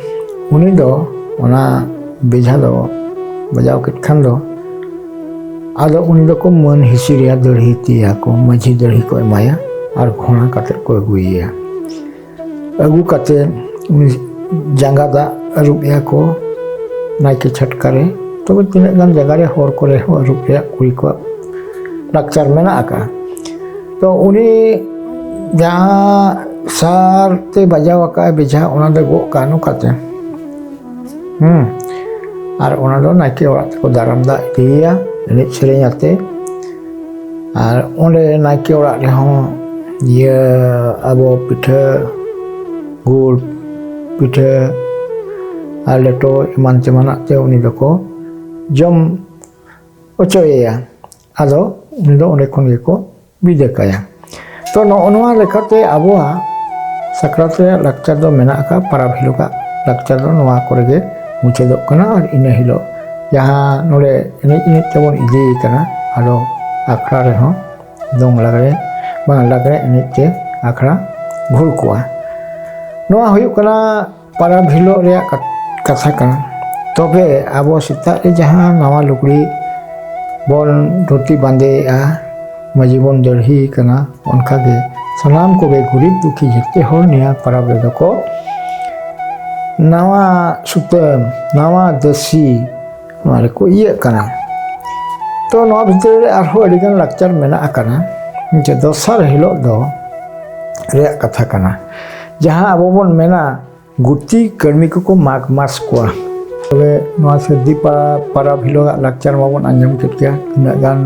ᱩᱱᱤ ᱫᱚ ᱚᱱᱟ ᱵᱮᱡᱷᱟ ᱫᱚ ᱵᱟᱡᱟᱣ ᱠᱮᱫ ᱠᱷᱟᱱ ᱫᱚ, ᱟᱫᱚ ᱩᱱᱤ ᱫᱚᱠᱚ ᱢᱟᱹᱱ ᱦᱤᱥᱤᱨᱮᱭᱟ, ᱫᱟᱹᱲᱦᱤ ᱛᱤᱭᱟ ᱠᱚ, ᱢᱟᱹᱡᱷᱤ ᱫᱟᱹᱲᱦᱤ ᱠᱚ ᱮᱢᱟᱭᱟ ᱟᱨ ᱜᱷᱚᱲᱟ ᱠᱟᱛᱮ ᱠᱚ ᱟᱹᱜᱩᱭᱮᱭᱟ᱾ ᱟᱹᱜᱩ ᱠᱟᱛᱮ ᱩᱱᱤ ᱡᱟᱸᱜᱟ ᱫᱟᱜ ᱟᱹᱨᱩᱵ ᱮᱭᱟ ᱠᱚ ᱱᱟᱭᱠᱮ ᱪᱷᱟᱴᱠᱟ ᱨᱮ᱾ ᱛᱚᱵᱮ ᱛᱤᱱᱟᱹᱜ ᱜᱟᱱ ᱡᱟᱭᱜᱟ ᱨᱮ ᱦᱚᱨ ᱠᱚᱨᱮ ᱦᱚᱸ ᱟᱹᱨᱩᱵ ᱨᱮᱭᱟᱜ ᱠᱩᱲᱤ ᱠᱚᱣᱟᱜ ᱞᱟᱠᱪᱟᱨ ᱢᱮᱱᱟᱜ ᱟᱠᱟᱫᱼᱟ᱾ ᱛᱚ ᱩᱱᱤ ᱡᱟᱦᱟᱸ ᱥᱟᱨ ᱛᱮ ᱵᱟᱡᱟᱣ ᱟᱠᱟᱫ ᱵᱮᱡᱷᱟ, ᱚᱱᱟ ᱫᱚ ᱜᱚᱜ ᱠᱟᱜᱼᱟ ᱱᱚᱝᱠᱟᱛᱮ᱾ ᱦᱩᱸ᱾ ᱟᱨ ᱚᱱᱟ ᱫᱚ ᱱᱟᱭᱠᱮ ᱚᱲᱟᱜ ᱛᱮᱠᱚ ᱫᱟᱨᱟᱢ ᱫᱟᱜ ᱤᱫᱤᱭᱮᱭᱟ ᱮᱱᱮᱡ ᱥᱮᱨᱮᱧ ᱟᱛᱮ᱾ ᱟᱨ ᱚᱸᱰᱮ ᱱᱟᱭᱠᱮ ᱚᱲᱟᱜ ᱨᱮᱦᱚᱸ ᱤᱭᱟᱹ ᱟᱵᱚ ᱯᱤᱴᱷᱟᱹ, ᱜᱩᱲ ᱯᱤᱴᱷᱟᱹ ᱟᱨ ᱞᱮᱴᱚ ᱮᱢᱟᱱ ᱛᱮᱢᱟᱱᱟᱜ ᱛᱮ ᱩᱱᱤ ᱫᱚᱠᱚ ᱡᱚᱢ ᱚᱪᱚᱭᱮᱭᱟ᱾ ᱟᱫᱚ ᱩᱱᱤ ᱫᱚ ᱚᱸᱰᱮ ᱠᱷᱚᱱ ᱜᱮᱠᱚ ᱵᱤᱫᱟᱹ ᱠᱟᱭᱟ᱾ ᱛᱚ ᱱᱚᱜᱼᱚ ᱱᱚᱣᱟ ᱞᱮᱠᱟᱛᱮ ᱟᱵᱚᱣᱟᱜ ᱥᱟᱠᱨᱟᱛ ᱨᱮᱭᱟᱜ ᱞᱟᱠᱪᱟᱨ ᱫᱚ ᱢᱮᱱᱟᱜ ᱟᱠᱟᱫ, ᱯᱟᱨᱟᱵᱽ ᱦᱤᱞᱳᱜᱟᱜ ᱞᱟᱠᱪᱟᱨ ᱫᱚ ᱱᱚᱣᱟ ᱠᱚᱨᱮ ᱜᱮ ᱢᱩᱪᱟᱹᱫᱚᱜ ᱠᱟᱱᱟ᱾ ᱟᱨ ᱤᱱᱟᱹ ᱦᱤᱞᱳᱜ ᱡᱟᱦᱟᱸ ᱱᱚᱰᱮ ᱮᱱᱮᱡ ᱮᱱᱮᱡ ᱛᱮᱵᱚᱱ ᱤᱫᱤᱭᱮ ᱠᱟᱱᱟ, ᱟᱫᱚ ᱟᱠᱷᱲᱟ ᱨᱮᱦᱚᱸ ᱫᱚᱝ ᱞᱟᱜᱽᱲᱮ, ᱵᱟᱝ ᱞᱟᱜᱽᱲᱮ ᱮᱱᱮᱡ ᱛᱮ ᱟᱠᱷᱲᱟ ᱵᱷᱩᱲ ᱠᱚᱜᱼᱟ᱾ ᱱᱚᱣᱟ ᱦᱩᱭᱩᱜ ᱠᱟᱱᱟ ᱯᱟᱨᱟᱵᱽ ᱦᱤᱞᱳᱜ ᱨᱮᱭᱟᱜ ᱠᱟᱛ-, ᱠᱟᱛᱷᱟ ᱠᱟᱱᱟ᱾ ᱛᱚᱵᱮ ᱟᱵᱚ ᱥᱮᱛᱟᱜ ᱨᱮ ᱡᱟᱦᱟᱸ ᱱᱟᱣᱟ ᱞᱩᱜᱽᱲᱤ ᱵᱚᱱ ᱫᱷᱩᱛᱤ ᱵᱟᱸᱫᱮᱭᱮᱜᱼᱟ, ᱢᱟᱹᱡᱷᱤ ᱵᱚᱱ ᱫᱟᱹᱲᱦᱤ ᱠᱟᱱᱟ, ᱚᱱᱠᱟᱜᱮ ᱥᱟᱱᱟᱢ ᱠᱚᱜᱮ ᱜᱩᱨᱤᱵ ᱫᱩᱠᱷᱤ ᱡᱷᱚᱛᱚ ᱦᱚᱲ ᱱᱤᱭᱟᱹ ᱯᱟᱨᱟᱵᱽ ᱨᱮᱫᱚ ᱠᱚ ᱱᱟᱣᱟ ᱥᱩᱛᱟᱹᱢ, ᱱᱟᱣᱟ ᱫᱟᱹᱥᱤ, ᱱᱚᱣᱟ ᱨᱮᱠᱚ ᱤᱭᱟᱹᱜ ᱠᱟᱱᱟ᱾ ᱛᱚ ᱱᱚᱣᱟ ᱵᱷᱤᱛᱨᱤ ᱨᱮ ᱟᱨᱦᱚᱸ ᱟᱹᱰᱤᱜᱟᱱ ᱞᱟᱠᱪᱟᱨ ᱢᱮᱱᱟᱜ ᱟᱠᱟᱫᱟ᱾ ᱡᱮ ᱫᱚᱥᱟᱨ ᱦᱤᱞᱳᱜ ᱫᱚ ᱨᱮᱭᱟᱜ ᱠᱟᱛᱷᱟ ᱠᱟᱱᱟ, ᱡᱟᱦᱟᱸ ᱟᱵᱚ ᱵᱚᱱ ᱢᱮᱱᱟ ᱜᱩᱛᱤ ᱠᱟᱹᱲᱢᱤ ᱠᱚᱠᱚ ᱢᱟᱜᱽ ᱢᱟᱥ ᱠᱚᱣᱟ᱾ ᱛᱚᱵᱮ ᱱᱚᱣᱟ ᱥᱟᱹᱨᱫᱤ ᱯᱟ-, ᱯᱟᱨᱟᱵᱽ ᱦᱤᱞᱳᱜᱟᱜ ᱞᱟᱠᱪᱟᱨ ᱢᱟᱵᱚᱱ ᱟᱸᱡᱚᱢ ᱠᱮᱫ ᱜᱮᱭᱟ, ᱛᱤᱱᱟᱹᱜ ᱜᱟᱱ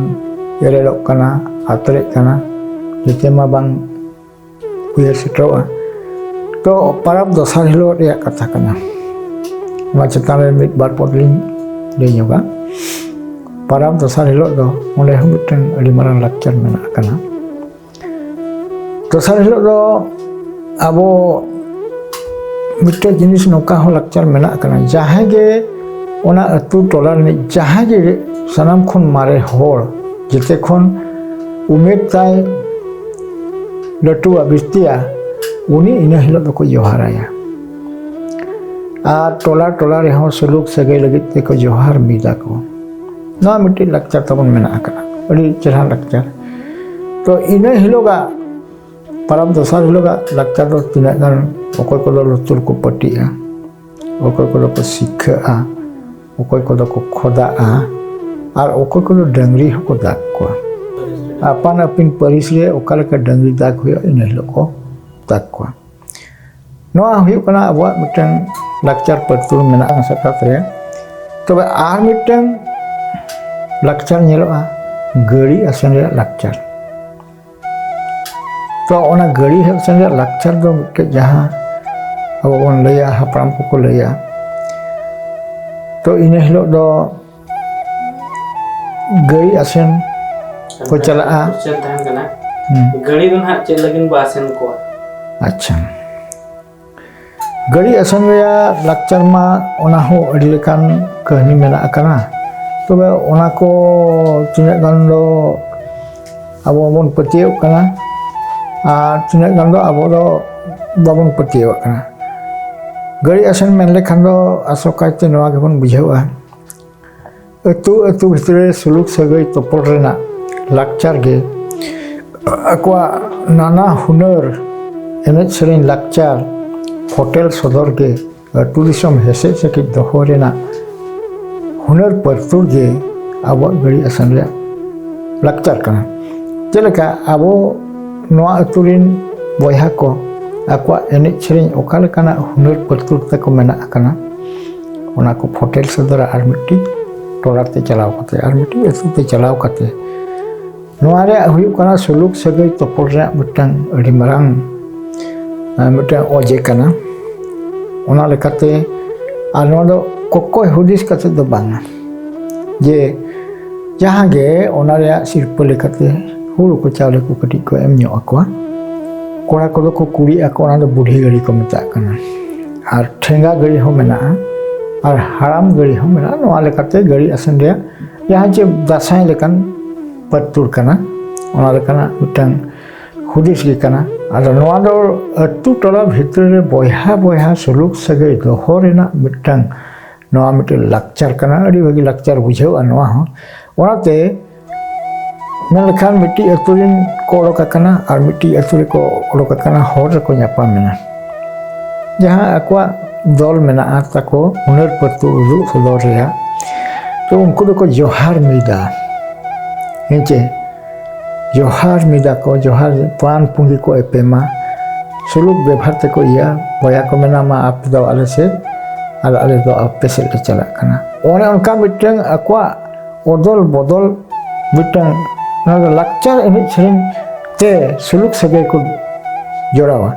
ᱮᱨᱮᱲᱚᱜ ᱠᱟᱱᱟ, ᱟᱛᱨᱮᱜ ᱠᱟᱱᱟ, ᱡᱮᱛᱮ ᱢᱟ ᱵᱟᱝ ᱩᱭᱦᱟᱹᱨ ᱥᱮᱴᱮᱨᱚᱜᱼᱟ᱾ ᱛᱚ ᱯᱟᱨᱟᱵᱽ ᱫᱚᱥᱟᱨ ᱦᱤᱞᱳᱜ ᱨᱮᱭᱟᱜ ᱠᱟᱛᱷᱟ ᱠᱟᱱᱟ, ᱚᱱᱟ ᱪᱮᱛᱟᱱ ᱨᱮ ᱢᱤᱫ ᱵᱟᱨ ᱯᱚᱫ ᱞᱤᱧ ᱞᱟᱹᱭ ᱧᱚᱜᱟ᱾ ᱯᱟᱨᱟᱵᱽ ᱫᱚᱥᱟᱨ ᱦᱤᱞᱳᱜ ᱫᱚ ᱚᱸᱰᱮ ᱦᱚᱸ ᱢᱤᱫᱴᱟᱝ ᱟᱹᱰᱤ ᱢᱟᱨᱟᱝ ᱞᱟᱠᱪᱟᱨ ᱢᱮᱱᱟᱜ ᱟᱠᱟᱫᱟ᱾ ᱫᱚᱥᱟᱨ ᱦᱤᱞᱳᱜ ᱫᱚ ᱟᱵᱚ ᱢᱤᱫᱴᱮᱡ ᱡᱤᱱᱤᱥ ᱱᱚᱝᱠᱟ ᱦᱚᱸ ᱞᱟᱠᱪᱟᱨ ᱢᱮᱱᱟᱜ ᱟᱠᱟᱫᱟ, ᱡᱟᱦᱟᱸᱭ ᱜᱮ ᱚᱱᱟ ᱟᱹᱛᱩ ᱴᱚᱞᱟ ᱨᱤᱱᱤᱡ ᱡᱟᱦᱟᱸᱭ ᱜᱮ ᱥᱟᱱᱟᱢ ᱠᱷᱚᱱ ᱢᱟᱨᱮ ᱦᱚᱲ, ᱡᱮᱛᱮ ᱠᱷᱚᱱ ᱩᱢᱮᱨ ᱛᱟᱭ ᱞᱟᱹᱴᱩᱣᱟ ᱵᱤᱥᱛᱤᱭᱟ, ᱩᱱᱤ ᱤᱱᱟᱹ ᱦᱤᱞᱳᱜ ᱫᱚᱠᱚ ᱡᱚᱦᱟᱨᱟᱭᱟ᱾ ᱟᱨ ᱴᱚᱞᱟ ᱴᱚᱞᱟ ᱨᱮᱦᱚᱸ ᱥᱩᱞᱩᱠ ᱥᱟᱹᱜᱟᱹᱭ ᱞᱟᱹᱜᱤᱫ ᱛᱮᱠᱚ ᱡᱚᱦᱟᱨ ᱢᱤᱫᱟ ᱠᱚ᱾ ᱱᱚᱣᱟ ᱢᱤᱫᱴᱤᱡ ᱞᱟᱠᱪᱟᱨ ᱛᱟᱵᱚᱱ ᱢᱮᱱᱟᱜ ᱟᱠᱟᱫᱟ, ᱟᱹᱰᱤ ᱪᱮᱦᱨᱟ ᱞᱟᱠᱪᱟᱨ᱾ ᱛᱚ ᱤᱱᱟᱹ ᱦᱤᱞᱳᱜᱟᱜ, ᱯᱟᱨᱟᱵᱽ ᱫᱚᱥᱟᱨ ᱦᱤᱞᱳᱜᱟᱜ ᱞᱟᱠᱪᱟᱨ ᱫᱚ ᱛᱤᱱᱟᱹᱜ ᱜᱟᱱ ᱚᱠᱚᱭ ᱠᱚᱫᱚ ᱞᱩᱛᱩᱨ ᱠᱚ ᱯᱟᱹᱴᱤᱜᱼᱟ, ᱚᱠᱚᱭ ᱠᱚᱫᱚ ᱠᱚ ᱥᱤᱠᱷᱟᱹᱜᱼᱟ, ᱚᱠᱚᱭ ᱠᱚᱫᱚ ᱠᱚ ᱠᱷᱚᱫᱟᱜᱼᱟ, ᱟᱨ ᱚᱠᱚᱭ ᱠᱚᱫᱚ ᱰᱟᱹᱝᱨᱤ ᱦᱚᱸᱠᱚ ᱫᱟᱜ ᱠᱚᱣᱟ᱾ ᱟᱯᱟᱱ ᱟᱹᱯᱤᱱ ᱯᱟᱹᱨᱤᱥ ᱨᱮ ᱚᱠᱟ ᱞᱮᱠᱟ ᱰᱟᱹᱝᱨᱤ ᱫᱟᱜᱽ ᱦᱩᱭᱩᱜᱼᱟ, ᱤᱱᱟᱹ ᱦᱤᱞᱳᱜ ᱠᱚ ᱫᱟᱜᱽ ᱠᱚᱣᱟ᱾ ᱱᱚᱣᱟ ᱦᱩᱭᱩᱜ ᱠᱟᱱᱟ ᱟᱵᱚᱣᱟᱜ ᱢᱤᱫᱴᱟᱝ ᱞᱟᱠᱪᱟᱨ ᱯᱟᱹᱨᱛᱩᱞ ᱢᱮᱱᱟᱜᱼᱟ ᱥᱟᱠᱨᱟᱛ ᱨᱮ᱾ ᱛᱚᱵᱮ ᱟᱨ ᱢᱤᱫᱴᱟᱝ ᱞᱟᱠᱪᱟᱨ ᱧᱮᱞᱚᱜᱼᱟ, ᱜᱟᱹᱲᱤ ᱟᱥᱮᱱ ᱨᱮᱭᱟᱜ ᱞᱟᱠᱪᱟᱨ᱾ ᱛᱚ ᱚᱱᱟ ᱜᱟᱹᱲᱤ ᱟᱥᱮᱱ ᱨᱮᱭᱟᱜ ᱞᱟᱠᱪᱟᱨ ᱫᱚ ᱢᱤᱫᱴᱮᱡ ᱡᱟᱦᱟᱸ ᱟᱵᱚ ᱵᱚᱱ ᱞᱟᱹᱭᱟ, ᱦᱟᱯᱲᱟᱢ ᱠᱚᱠᱚ ᱞᱟᱹᱭᱟ, ᱛᱚ ᱤᱱᱟᱹ ᱦᱤᱞᱳᱜ ᱫᱚ ᱜᱟᱹᱲᱤ ᱟᱥᱮᱱ ᱠᱚ ᱪᱟᱞᱟᱜᱼᱟ᱾ ᱠᱚᱥᱪᱮᱱ ᱛᱟᱦᱮᱸ ᱠᱟᱱᱟ, ᱦᱩᱸ᱾ ᱜᱟᱹᱲᱤ ᱫᱚ ᱱᱟᱦᱟᱜ ᱪᱮᱫ ᱞᱟᱹᱜᱤᱫ ᱵᱚ ᱟᱥᱮᱱ ᱠᱚᱣᱟ? ᱟᱪᱪᱷᱟ, ᱜᱟᱹᱲᱤ ᱟᱥᱮᱱ ᱨᱮᱭᱟᱜ ᱞᱟᱠᱪᱟᱨ ᱢᱟ ᱚᱱᱟ ᱦᱚᱸ ᱟᱹᱰᱤ ᱞᱮᱠᱟᱱ ᱠᱟᱹᱦᱱᱤ ᱢᱮᱱᱟᱜ ᱟᱠᱟᱱᱟ᱾ ᱛᱚᱵᱮ ᱚᱱᱟ ᱠᱚ ᱛᱤᱱᱟᱹᱜ ᱜᱟᱱ ᱫᱚ ᱟᱵᱚ ᱵᱚᱱ ᱯᱟᱹᱛᱭᱟᱹᱜ ᱠᱟᱱᱟ ᱟᱨ ᱛᱤᱱᱟᱹᱜ ᱜᱟᱱ ᱫᱚ ᱟᱵᱚ ᱫᱚ ᱵᱟᱵᱚᱱ ᱯᱟᱹᱛᱭᱟᱹᱣᱟᱜ ᱠᱟᱱᱟ᱾ ᱜᱟᱹᱲᱤ ᱟᱥᱮᱱ ᱢᱮᱱ ᱞᱮᱠᱷᱟᱱ ᱫᱚ ᱟᱥᱚᱠᱟᱭᱛᱮ ᱱᱚᱣᱟ ᱜᱮᱵᱚᱱ ᱵᱩᱡᱷᱟᱹᱣᱟ, ᱟᱹᱛᱩ ᱟᱹᱛᱩ ᱵᱷᱤᱛᱨᱤ ᱨᱮ ᱥᱩᱞᱩᱠ ᱥᱟᱹᱜᱟᱹᱭ ᱛᱚᱯᱚᱞ ᱨᱮᱱᱟᱜ ᱞᱟᱠᱪᱟᱨ ᱜᱮ, ᱟᱠᱚᱣᱟᱜ ᱱᱟᱱᱟ ᱦᱩᱱᱟᱹᱨ ᱮᱱᱮᱡ ᱥᱮᱨᱮᱧ ᱞᱟᱠᱪᱟᱨ ᱯᱷᱚᱴᱮᱞ ᱥᱚᱫᱚᱨ ᱜᱮ ᱟᱹᱛᱩ ᱫᱤᱥᱚᱢ ᱦᱮᱥᱮᱡ ᱥᱮᱠᱮᱡ ᱫᱚᱦᱚ ᱨᱮᱱᱟᱜ ᱦᱩᱱᱟᱹᱨ ᱯᱟᱹᱨᱛᱩᱞ ᱜᱮ ᱟᱵᱚᱣᱟᱜ ᱜᱟᱹᱲᱤ ᱟᱥᱮᱱ ᱨᱮᱭᱟᱜ ᱞᱟᱠᱪᱟᱨ ᱠᱟᱱᱟ᱾ ᱪᱮᱫ ᱞᱮᱠᱟ ᱟᱵᱚ ᱱᱚᱣᱟ ᱟᱹᱛᱩ ᱨᱮᱱ ᱵᱚᱭᱦᱟ ᱠᱚ ᱟᱠᱚᱣᱟᱜ ᱮᱱᱮᱡ ᱥᱮᱨᱮᱧ ᱚᱠᱟ ᱞᱮᱠᱟᱱᱟᱜ ᱦᱩᱱᱟᱹᱨ ᱯᱟᱹᱨᱛᱩᱞ ᱛᱮᱠᱚ ᱢᱮᱱᱟᱜ ᱟᱠᱟᱱᱟ, ᱚᱱᱟ ᱠᱚ ᱯᱷᱚᱴᱮᱞ ᱥᱚᱫᱚᱨᱟ ᱟᱨ ᱢᱤᱫᱴᱤᱡ ᱴᱚᱞᱟ ᱛᱮ ᱪᱟᱞᱟᱣ ᱠᱟᱛᱮ, ᱟᱨ ᱢᱤᱫᱴᱤᱡ ᱟᱹᱛᱩ ᱛᱮ ᱪᱟᱞᱟᱣ ᱠᱟᱛᱮ᱾ ᱱᱚᱣᱟ ᱨᱮᱭᱟᱜ ᱦᱩᱭᱩᱜ ᱠᱟᱱᱟ ᱥᱩᱞᱩᱠ ᱥᱟᱹᱜᱟᱹᱭ ᱛᱚᱯᱚᱞ ᱨᱮᱭᱟᱜ ᱢᱤᱫᱴᱟᱝ ᱟᱹᱰᱤ ᱢᱟᱨᱟᱝ, ᱟᱸ, ᱢᱤᱫᱴᱟᱝ ᱚᱡᱮ ᱠᱟᱱᱟ᱾ ᱚᱱᱟ ᱞᱮᱠᱟᱛᱮ ᱟᱨ ᱱᱚᱣᱟ ᱫᱚ ᱠᱚᱠᱚᱭ ᱦᱩᱫᱤᱥ ᱠᱟᱛᱮ ᱫᱚ ᱵᱟᱝᱟ, ᱡᱮ ᱡᱟᱦᱟᱸ ᱜᱮ ᱚᱱᱟ ᱨᱮᱭᱟᱜ ᱥᱤᱨᱯᱟᱹ ᱞᱮᱠᱟᱛᱮ ᱦᱩᱲᱩ ᱠᱚ ᱪᱟᱣᱞᱮ ᱠᱚ ᱠᱟᱹᱴᱤᱡ ᱠᱚ ᱮᱢ ᱧᱚᱜ ᱟᱠᱚᱣᱟ᱾ ᱠᱚᱲᱟ ᱠᱚᱫᱚ ᱠᱚ ᱠᱩᱲᱤᱜ ᱟᱠᱚ, ᱚᱱᱟ ᱫᱚ ᱵᱩᱰᱷᱤ ᱜᱟᱹᱲᱤ ᱠᱚ ᱢᱮᱛᱟᱜ ᱠᱟᱱᱟ᱾ ᱟᱨ ᱴᱷᱮᱸᱜᱟ ᱜᱟᱹᱲᱤ ᱦᱚᱸ ᱢᱮᱱᱟᱜᱼᱟ, ᱟᱨ ᱦᱟᱲᱟᱢ ᱜᱟᱹᱲᱤ ᱦᱚᱸ ᱢᱮᱱᱟᱜᱼᱟ᱾ ᱱᱚᱣᱟ ᱞᱮᱠᱟᱛᱮ ᱜᱟᱹᱲᱤ ᱟᱥᱮᱱ ᱨᱮᱭᱟᱜ ᱡᱟᱦᱟᱸ ᱪᱮ ᱫᱟᱸᱥᱟᱭ ᱞᱮᱠᱟᱱ ᱯᱟᱹᱨᱛᱩᱞ ᱠᱟᱱᱟ, ᱚᱱᱟ ᱞᱮᱠᱟᱱᱟᱜ ᱢᱤᱫᱴᱟᱝ ᱦᱩᱫᱤᱥ ᱜᱮ ᱠᱟᱱᱟ᱾ ᱟᱫᱚ ᱱᱚᱣᱟ ᱫᱚ ᱟᱹᱛᱩ ᱴᱚᱞᱟ ᱵᱷᱤᱛᱨᱤ ᱨᱮ ᱵᱚᱭᱦᱟ ᱵᱚᱭᱦᱟ ᱥᱩᱞᱩᱠ ᱥᱟᱹᱜᱟᱹᱭ ᱫᱚᱦᱚ ᱨᱮᱱᱟᱜ ᱢᱤᱫᱴᱟᱝ, ᱱᱚᱣᱟ ᱢᱤᱫᱴᱟᱝ ᱞᱟᱠᱪᱟᱨ ᱠᱟᱱᱟ, ᱟᱹᱰᱤ ᱵᱷᱟᱹᱜᱤ ᱞᱟᱠᱪᱟᱨ ᱵᱩᱡᱷᱟᱹᱜᱼᱟ ᱱᱚᱣᱟ ᱦᱚᱸ᱾ ᱚᱱᱟᱛᱮ ᱢᱮᱱ ᱞᱮᱠᱷᱟᱱ ᱢᱤᱫᱴᱤᱡ ᱟᱹᱛᱩ ᱨᱮᱱ ᱠᱚ ᱚᱰᱚᱠ ᱟᱠᱟᱱᱟ ᱟᱨ ᱢᱤᱫᱴᱤᱡ ᱟᱹᱛᱩ ᱨᱮᱠᱚ ᱚᱰᱚᱠ ᱟᱠᱟᱱᱟ, ᱦᱚᱨ ᱨᱮᱠᱚ ᱧᱟᱯᱟᱢ ᱮᱱᱟ᱾ ᱡᱟᱦᱟᱸ ᱟᱠᱚᱣᱟᱜ ᱫᱚᱞ ᱢᱮᱱᱟᱜᱼᱟ ᱛᱟᱠᱚ ᱦᱩᱱᱟᱹᱨ ᱯᱟᱹᱨᱛᱩ ᱩᱫᱩᱜ ᱥᱚᱫᱚᱨ ᱨᱮᱭᱟᱜ, ᱛᱚ ᱩᱱᱠᱩ ᱫᱚᱠᱚ ᱡᱚᱦᱟᱨ ᱢᱤᱫᱟ᱾ ᱦᱮᱸ ᱪᱮ? ᱡᱚᱦᱟᱨ ᱢᱤᱫᱟ ᱠᱚ, ᱡᱚᱦᱟᱨ ᱯᱟᱱ ᱯᱩᱸᱜᱤ ᱠᱚ ᱮᱯᱮᱢᱟ, ᱥᱩᱞᱩᱠ ᱵᱮᱵᱷᱟᱨ ᱛᱮᱠᱚ ᱤᱭᱟᱹ, ᱵᱚᱭᱦᱟ ᱠᱚ ᱢᱮᱱᱟ, "ᱢᱟ ᱟᱯᱮ ᱫᱚ ᱟᱞᱮ ᱥᱮᱫ ᱟᱨ ᱟᱞᱮ ᱫᱚ ᱟᱯᱮ ᱥᱮᱫ ᱞᱮ ᱪᱟᱞᱟᱜ ᱠᱟᱱᱟ᱾" ᱚᱱᱮ ᱚᱱᱠᱟ ᱢᱤᱫᱴᱟᱝ ᱟᱠᱚᱣᱟᱜ ᱚᱫᱚᱞ ᱵᱚᱫᱚᱞ ᱢᱤᱫᱴᱟᱝ, ᱚᱱᱟ ᱫᱚ ᱞᱟᱠᱪᱟᱨ ᱮᱱᱮᱡ ᱥᱮᱨᱮᱧ ᱛᱮ ᱥᱩᱞᱩᱠ ᱥᱟᱹᱜᱟᱹᱭ ᱠᱚ ᱡᱚᱲᱟᱣᱟ᱾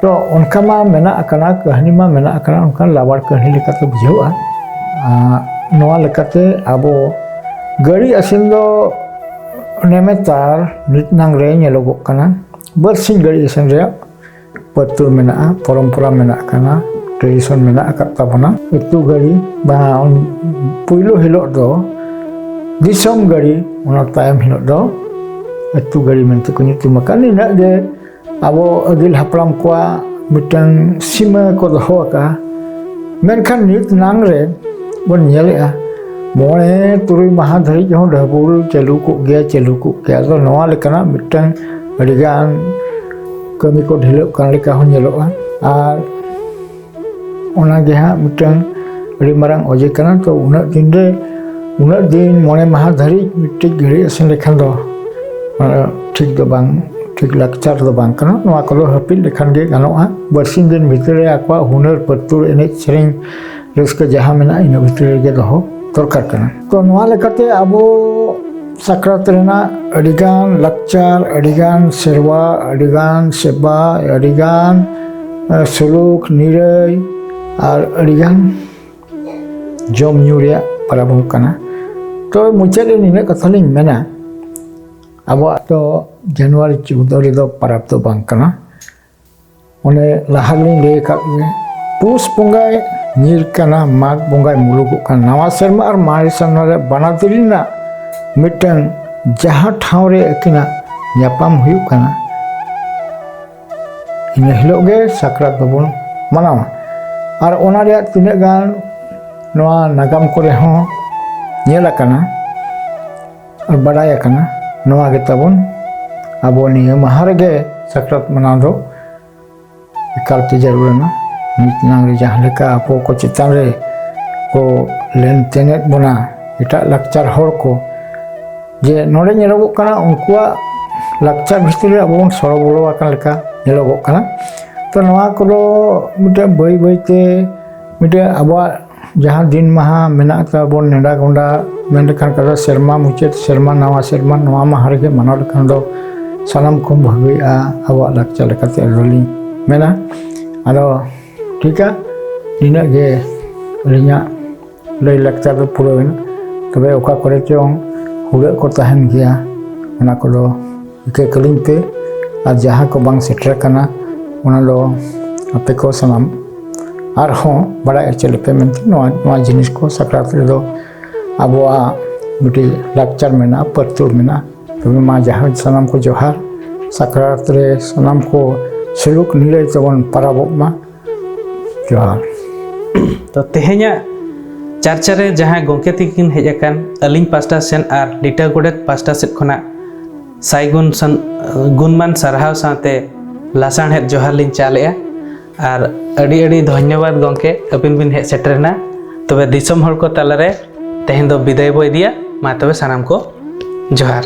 ᱛᱚ ᱚᱱᱠᱟ ᱢᱟ ᱢᱮᱱᱟᱜ ᱟᱠᱟᱱᱟ, ᱠᱟᱹᱦᱱᱤ ᱢᱟ ᱢᱮᱱᱟᱜ ᱟᱠᱟᱱᱟ, ᱚᱱᱠᱟᱱ ᱞᱟᱵᱟᱲ ᱠᱟᱹᱦᱱᱤ ᱞᱮᱠᱟᱛᱮ ᱵᱩᱡᱷᱟᱹᱜᱼᱟ᱾ ᱟᱨ ᱱᱚᱣᱟ ᱞᱮᱠᱟᱛᱮ ᱟᱵᱚ ᱜᱟᱹᱲᱤ ᱟᱥᱮᱱ ᱫᱚ ᱱᱮᱢᱮᱛᱟᱨ ᱱᱤᱛ ᱱᱟᱝ ᱨᱮ ᱧᱮᱞᱚᱜᱚᱜ ᱠᱟᱱᱟ᱾ ᱵᱟᱨᱥᱤᱧ ᱜᱟᱹᱲᱤ ᱟᱥᱮᱱ ᱨᱮᱭᱟᱜ ᱯᱟᱹᱛᱩᱨ ᱢᱮᱱᱟᱜᱼᱟ, ᱯᱚᱨᱚᱢᱯᱚᱨᱟ ᱢᱮᱱᱟᱜ ᱟᱠᱟᱫᱟ, tradition ᱢᱮᱱᱟᱜ ᱟᱠᱟᱫ ᱛᱟᱵᱚᱱᱟ᱾ ᱟᱹᱛᱩ ᱜᱟᱹᱲᱤ ᱵᱟ ᱯᱩᱭᱞᱩ ᱦᱤᱞᱳᱜ ᱫᱚ ᱫᱤᱥᱚᱢ ᱜᱟᱹᱲᱤ, ᱚᱱᱟ ᱛᱟᱭᱚᱢ ᱦᱤᱞᱳᱜ ᱫᱚ ᱟᱹᱛᱩ ᱜᱟᱹᱲᱤ ᱢᱮᱱᱛᱮ ᱠᱚ ᱧᱩᱛᱩᱢ ᱟᱠᱟᱫ᱾ ᱱᱤᱱᱟᱹᱜ ᱜᱮ ᱟᱵᱚ ᱟᱹᱜᱤᱞ ᱦᱟᱯᱲᱟᱢ ᱠᱚᱣᱟᱜ ᱢᱤᱫᱴᱟᱝ ᱥᱤᱢᱟᱹ ᱠᱚ ᱫᱚᱦᱚ ᱟᱠᱟᱫᱼᱟ᱾ ᱢᱮᱱᱠᱷᱟᱱ ᱱᱤᱛ ᱱᱟᱝ ᱨᱮ ᱵᱚᱱ ᱧᱮᱞᱮᱜᱼᱟ, ᱢᱚᱬᱮ ᱛᱩᱨᱩᱭ ᱢᱟᱦᱟ ᱫᱷᱟᱹᱨᱤᱡ ᱦᱚᱸ ᱰᱷᱟᱹᱵᱩᱞ ᱪᱟᱹᱞᱩ ᱠᱚᱜ ᱜᱮᱭᱟ, ᱪᱟᱹᱞᱩ ᱠᱚᱜ ᱜᱮᱭᱟ᱾ ᱟᱫᱚ ᱱᱚᱣᱟ ᱞᱮᱠᱟᱱᱟᱜ ᱢᱤᱫᱴᱟᱝ ᱟᱹᱰᱤᱜᱟᱱ ᱠᱟᱹᱢᱤ ᱠᱚ ᱰᱷᱤᱞᱟᱹᱜ ᱠᱟᱱ ᱞᱮᱠᱟ ᱦᱚᱸ ᱧᱮᱞᱚᱜᱼᱟ᱾ ᱟᱨ ᱚᱱᱟ ᱜᱮ ᱦᱟᱸᱜ ᱢᱤᱫᱴᱟᱝ ᱟᱹᱰᱤ ᱢᱟᱨᱟᱝ ᱚᱡᱮ ᱠᱟᱱᱟ᱾ ᱛᱚ ᱩᱱᱟᱹᱜ ᱫᱤᱱ ᱨᱮ, ᱩᱱᱟᱹᱜ ᱫᱤᱱ ᱢᱚᱬᱮ ᱢᱟᱦᱟ ᱫᱷᱟᱹᱨᱤᱡ ᱢᱤᱫᱴᱤᱡ ᱜᱟᱹᱲᱤ ᱟᱥᱮᱱ ᱞᱮᱠᱷᱟᱱ ᱫᱚ, ᱚᱱᱟ ᱴᱷᱤᱠ ᱫᱚ ᱵᱟᱝ, ᱴᱷᱤᱠ ᱞᱟᱠᱪᱟᱨ ᱫᱚ ᱵᱟᱝ ᱠᱟᱱᱟ᱾ ᱱᱚᱣᱟ ᱠᱚᱫᱚ ᱦᱟᱹᱯᱤᱫ ᱞᱮᱠᱷᱟᱱ ᱜᱮ ᱜᱟᱱᱚᱜᱼᱟ᱾ ᱵᱟᱨᱥᱤᱧ ᱫᱤᱱ ᱵᱷᱤᱛᱨᱤ ᱨᱮ ᱟᱠᱚᱣᱟᱜ ᱦᱩᱱᱟᱹᱨ, ᱯᱟᱹᱛᱩᱲ, ᱮᱱᱮᱡ ᱥᱮᱨᱮᱧ, ᱨᱟᱹᱥᱠᱟᱹ ᱡᱟᱦᱟᱸ ᱢᱮᱱᱟᱜᱼᱟ, ᱤᱱᱟᱹ ᱵᱷᱤᱛᱨᱤ ᱨᱮᱜᱮ ᱫᱚᱦᱚ ᱫᱚᱨᱠᱟᱨ ᱠᱟᱱᱟ᱾ ᱛᱚ ᱱᱚᱣᱟ ᱞᱮᱠᱟᱛᱮ ᱟᱵᱚ ᱥᱟᱠᱨᱟᱛ ᱨᱮᱱᱟᱜ ᱟᱹᱰᱤᱜᱟᱱ ᱞᱟᱠᱪᱟᱨ, ᱟᱹᱰᱤᱜᱟᱱ ᱥᱮᱨᱣᱟ, ᱟᱹᱰᱤᱜᱟᱱ ᱥᱮᱵᱟ, ᱟᱹᱰᱤᱜᱟᱱ, ᱮ, ᱥᱩᱞᱩᱠ ᱱᱤᱨᱟᱹᱭ ᱟᱨ ᱟᱹᱰᱤᱜᱟᱱ ᱡᱚᱢ ᱧᱩ ᱨᱮᱭᱟᱜ ᱯᱟᱨᱟᱵᱽ ᱦᱚᱸ ᱠᱟᱱᱟ᱾ ᱛᱚ ᱢᱩᱪᱟᱹᱫ ᱨᱮ ᱱᱤᱱᱟᱹᱜ ᱠᱟᱛᱷᱟ ᱞᱤᱧ ᱢᱮᱱᱟ, ᱟᱵᱚᱣᱟᱜ ᱫᱚ ᱡᱟᱱᱩᱣᱟᱨᱤ ᱪᱳᱫᱽᱫᱚ ᱨᱮᱫᱚ ᱯᱟᱨᱟᱵᱽ ᱫᱚ ᱵᱟᱝ ᱠᱟᱱᱟ᱾ ᱚᱱᱮ ᱞᱟᱦᱟ ᱨᱮᱞᱤᱧ ᱞᱟᱹᱭ ᱟᱠᱟᱫ ᱜᱮ, ᱯᱩᱥ ᱵᱚᱸᱜᱟᱭ ᱧᱤᱨ ᱠᱟᱱᱟ, ᱢᱟᱜᱽ ᱵᱚᱸᱜᱟᱭ ᱢᱩᱞᱩᱜᱚᱜ ᱠᱟᱱᱟ᱾ ᱱᱟᱣᱟ ᱥᱮᱨᱢᱟ ᱟᱨ ᱢᱟᱨᱮ ᱥᱮᱨᱢᱟ ᱨᱮ ᱵᱟᱱᱟᱨ ᱫᱤᱱ ᱨᱮᱱᱟᱜ ᱢᱤᱫᱴᱟᱝ ᱡᱟᱦᱟᱸ ᱴᱷᱟᱶ ᱨᱮ ᱟᱹᱠᱤᱱᱟᱜ ᱧᱟᱯᱟᱢ ᱦᱩᱭᱩᱜ ᱠᱟᱱᱟ, ᱤᱱᱟᱹ ᱦᱤᱞᱳᱜ ᱜᱮ ᱥᱟᱠᱨᱟᱛ ᱫᱚᱵᱚᱱ ᱢᱟᱱᱟᱣᱟ᱾ ᱟᱨ ᱚᱱᱟ ᱨᱮᱭᱟᱜ ᱛᱤᱱᱟᱹᱜ ᱜᱟᱱ ᱱᱚᱣᱟ ᱱᱟᱜᱟᱢ ᱠᱚᱨᱮ ᱦᱚᱸ ᱧᱮᱞ ᱟᱠᱟᱱᱟ ᱟᱨ ᱵᱟᱰᱟᱭ ᱟᱠᱟᱱᱟ, ᱱᱚᱣᱟ ᱜᱮ ᱛᱟᱵᱚᱱ ᱟᱵᱚ ᱱᱤᱭᱟᱹ ᱢᱟᱦᱟ ᱨᱮᱜᱮ ᱥᱟᱠᱨᱟᱛ ᱢᱟᱱᱟᱣ ᱫᱚ ᱮᱠᱟᱞ ᱛᱮ ᱡᱟᱹᱨᱩᱲ ᱟᱱᱟ᱾ ᱱᱤᱛ ᱱᱟᱝ ᱨᱮ ᱡᱟᱦᱟᱸ ᱞᱮᱠᱟ ᱟᱵᱚ ᱠᱚ ᱪᱮᱛᱟᱱ ᱨᱮ ᱠᱚ ᱞᱮᱱ ᱛᱮᱱᱮᱫ ᱵᱚᱱᱟ ᱮᱴᱟᱜ ᱞᱟᱠᱪᱟᱨ ᱦᱚᱲ ᱠᱚ, ᱡᱮ ᱱᱚᱰᱮ ᱧᱮᱞᱚᱜᱚᱜ ᱠᱟᱱᱟ ᱩᱱᱠᱩᱣᱟᱜ ᱞᱟᱠᱪᱟᱨ ᱵᱷᱤᱛᱨᱤ ᱨᱮ ᱟᱵᱚ ᱵᱚᱱ ᱥᱚᱲᱚ ᱵᱚᱞᱚ ᱟᱠᱟᱱ ᱞᱮᱠᱟ ᱧᱮᱞᱚᱜᱚᱜ ᱠᱟᱱᱟ᱾ ᱛᱚ ᱱᱚᱣᱟ ᱠᱚᱫᱚ ᱢᱤᱫᱴᱮᱱ ᱵᱟᱹᱭ ᱵᱟᱹᱭᱛᱮ ᱢᱤᱫᱴᱮᱱ ᱟᱵᱚᱣᱟᱜ ᱡᱟᱦᱟᱸ ᱫᱤᱱ ᱢᱟᱦᱟ ᱢᱮᱱᱟᱜ ᱛᱟᱵᱚᱱ ᱱᱮᱰᱟ ᱜᱚᱸᱰᱟ, ᱢᱮᱱ ᱞᱮᱠᱷᱟᱱ ᱠᱟᱛᱷᱟ ᱥᱮᱨᱢᱟ ᱢᱩᱪᱟᱹᱫ ᱥᱮᱨᱢᱟ ᱱᱟᱣᱟ ᱥᱮᱨᱢᱟ, ᱱᱚᱣᱟ ᱢᱟᱦᱟ ᱨᱮᱜᱮ ᱢᱟᱱᱟᱣ ᱞᱮᱠᱷᱟᱱ ᱫᱚ ᱥᱟᱱᱟᱢ ᱠᱷᱚᱱ ᱵᱷᱟᱹᱜᱤᱜᱼᱟ ᱟᱵᱚᱣᱟᱜ ᱞᱟᱠᱪᱟᱨ ᱞᱮᱠᱟᱛᱮ ᱟᱹᱞᱤᱧ ᱞᱤᱧ ᱢᱮᱱᱟ᱾ ᱟᱫᱚ ᱴᱷᱤᱠᱟ, ᱱᱤᱱᱟᱹᱜ ᱜᱮ ᱟᱹᱞᱤᱧᱟᱜ ᱞᱟᱹᱭ ᱞᱟᱠᱪᱟᱨ ᱫᱚ ᱯᱩᱨᱟᱹᱣ ᱮᱱᱟ᱾ ᱛᱚᱵᱮ ᱚᱠᱟ ᱠᱚᱨᱮ ᱪᱚᱝ ᱦᱩᱲᱟᱹᱜ ᱠᱚ ᱛᱟᱦᱮᱱ ᱜᱮᱭᱟ, ᱚᱱᱟ ᱠᱚᱫᱚ ᱤᱠᱟᱹ ᱠᱟᱹᱞᱤᱧ ᱯᱮ, ᱟᱨ ᱡᱟᱦᱟᱸ ᱠᱚ ᱵᱟᱝ ᱥᱮᱴᱮᱨ ᱟᱠᱟᱱᱟ ᱚᱱᱟ ᱫᱚ ᱟᱯᱮ ᱠᱚ ᱥᱟᱱᱟᱢ ᱟᱨᱦᱚᱸ ᱵᱟᱲᱟᱭ ᱦᱚᱪᱚ ᱞᱮᱯᱮ ᱢᱮᱱᱛᱮ᱾ ᱱᱚᱣᱟ ᱱᱚᱣᱟ ᱡᱤᱱᱤᱥ ᱠᱚ ᱥᱟᱠᱨᱟᱛ ᱨᱮᱫᱚ ᱟᱵᱚᱣᱟᱜ ᱢᱤᱫᱴᱤᱡ ᱞᱟᱠᱪᱟᱨ ᱢᱮᱱᱟᱜᱼᱟ, ᱯᱟᱹᱨᱛᱩᱞ ᱢᱮᱱᱟᱜᱼᱟ᱾ ᱛᱚᱵᱮ ᱢᱟ ᱡᱟᱦᱟᱸ ᱥᱟᱱᱟᱢ ᱠᱚ ᱡᱚᱦᱟᱨ, ᱥᱟᱠᱨᱟᱛ ᱨᱮ ᱥᱟᱱᱟᱢ ᱠᱚ ᱥᱩᱞᱩᱠ ᱱᱤᱨᱟᱹᱭ ᱛᱮᱵᱚᱱ ᱯᱟᱨᱟᱵᱚᱜ ᱢᱟ᱾ ᱡᱚᱦᱟᱨ᱾ ᱛᱚ ᱛᱮᱦᱮᱧᱟᱜ ᱪᱟᱨᱪᱟ ᱨᱮ ᱡᱟᱦᱟᱸᱭ ᱜᱚᱢᱠᱮ ᱛᱤᱠᱤᱱ ᱦᱮᱡ ᱟᱠᱟᱱ, ᱟᱹᱞᱤᱧ ᱯᱟᱥᱴᱟ ᱥᱮᱱ ᱟᱨ ᱞᱤᱴᱟᱹ ᱜᱚᱰᱮᱛ ᱯᱟᱥᱴᱟ ᱥᱮᱫ ᱠᱷᱚᱱᱟᱜ ᱥᱟᱭᱜᱩᱱ ᱥᱟᱱ- ᱜᱩᱱᱢᱟᱱ ᱥᱟᱨᱦᱟᱣ ᱥᱟᱶᱛᱮ ᱞᱟᱥᱟᱬᱦᱮᱫ ᱡᱚᱦᱟᱨ ᱞᱤᱧ ᱪᱟᱞᱮᱜᱼᱟ᱾ ᱟᱨ ᱟᱹᱰᱤ ᱟᱹᱰᱤ ᱫᱷᱚᱱᱭᱚᱵᱟᱫ ᱜᱚᱢᱠᱮ, ᱟᱹᱵᱤᱱ ᱵᱤᱱ ᱦᱮᱡ ᱥᱮᱴᱮᱨᱮᱱᱟ᱾ ᱛᱚᱵᱮ ᱫᱤᱥᱚᱢ ᱦᱚᱲ ᱠᱚ ᱛᱟᱞᱟᱨᱮ ᱛᱮᱦᱮᱧ ᱫᱚ ᱵᱤᱫᱟᱹᱭ ᱵᱚ ᱤᱫᱤᱭᱟ᱾ ᱢᱟ ᱛᱚᱵᱮ ᱥᱟᱱᱟᱢ ᱠᱚ ᱡᱚᱦᱟᱨ᱾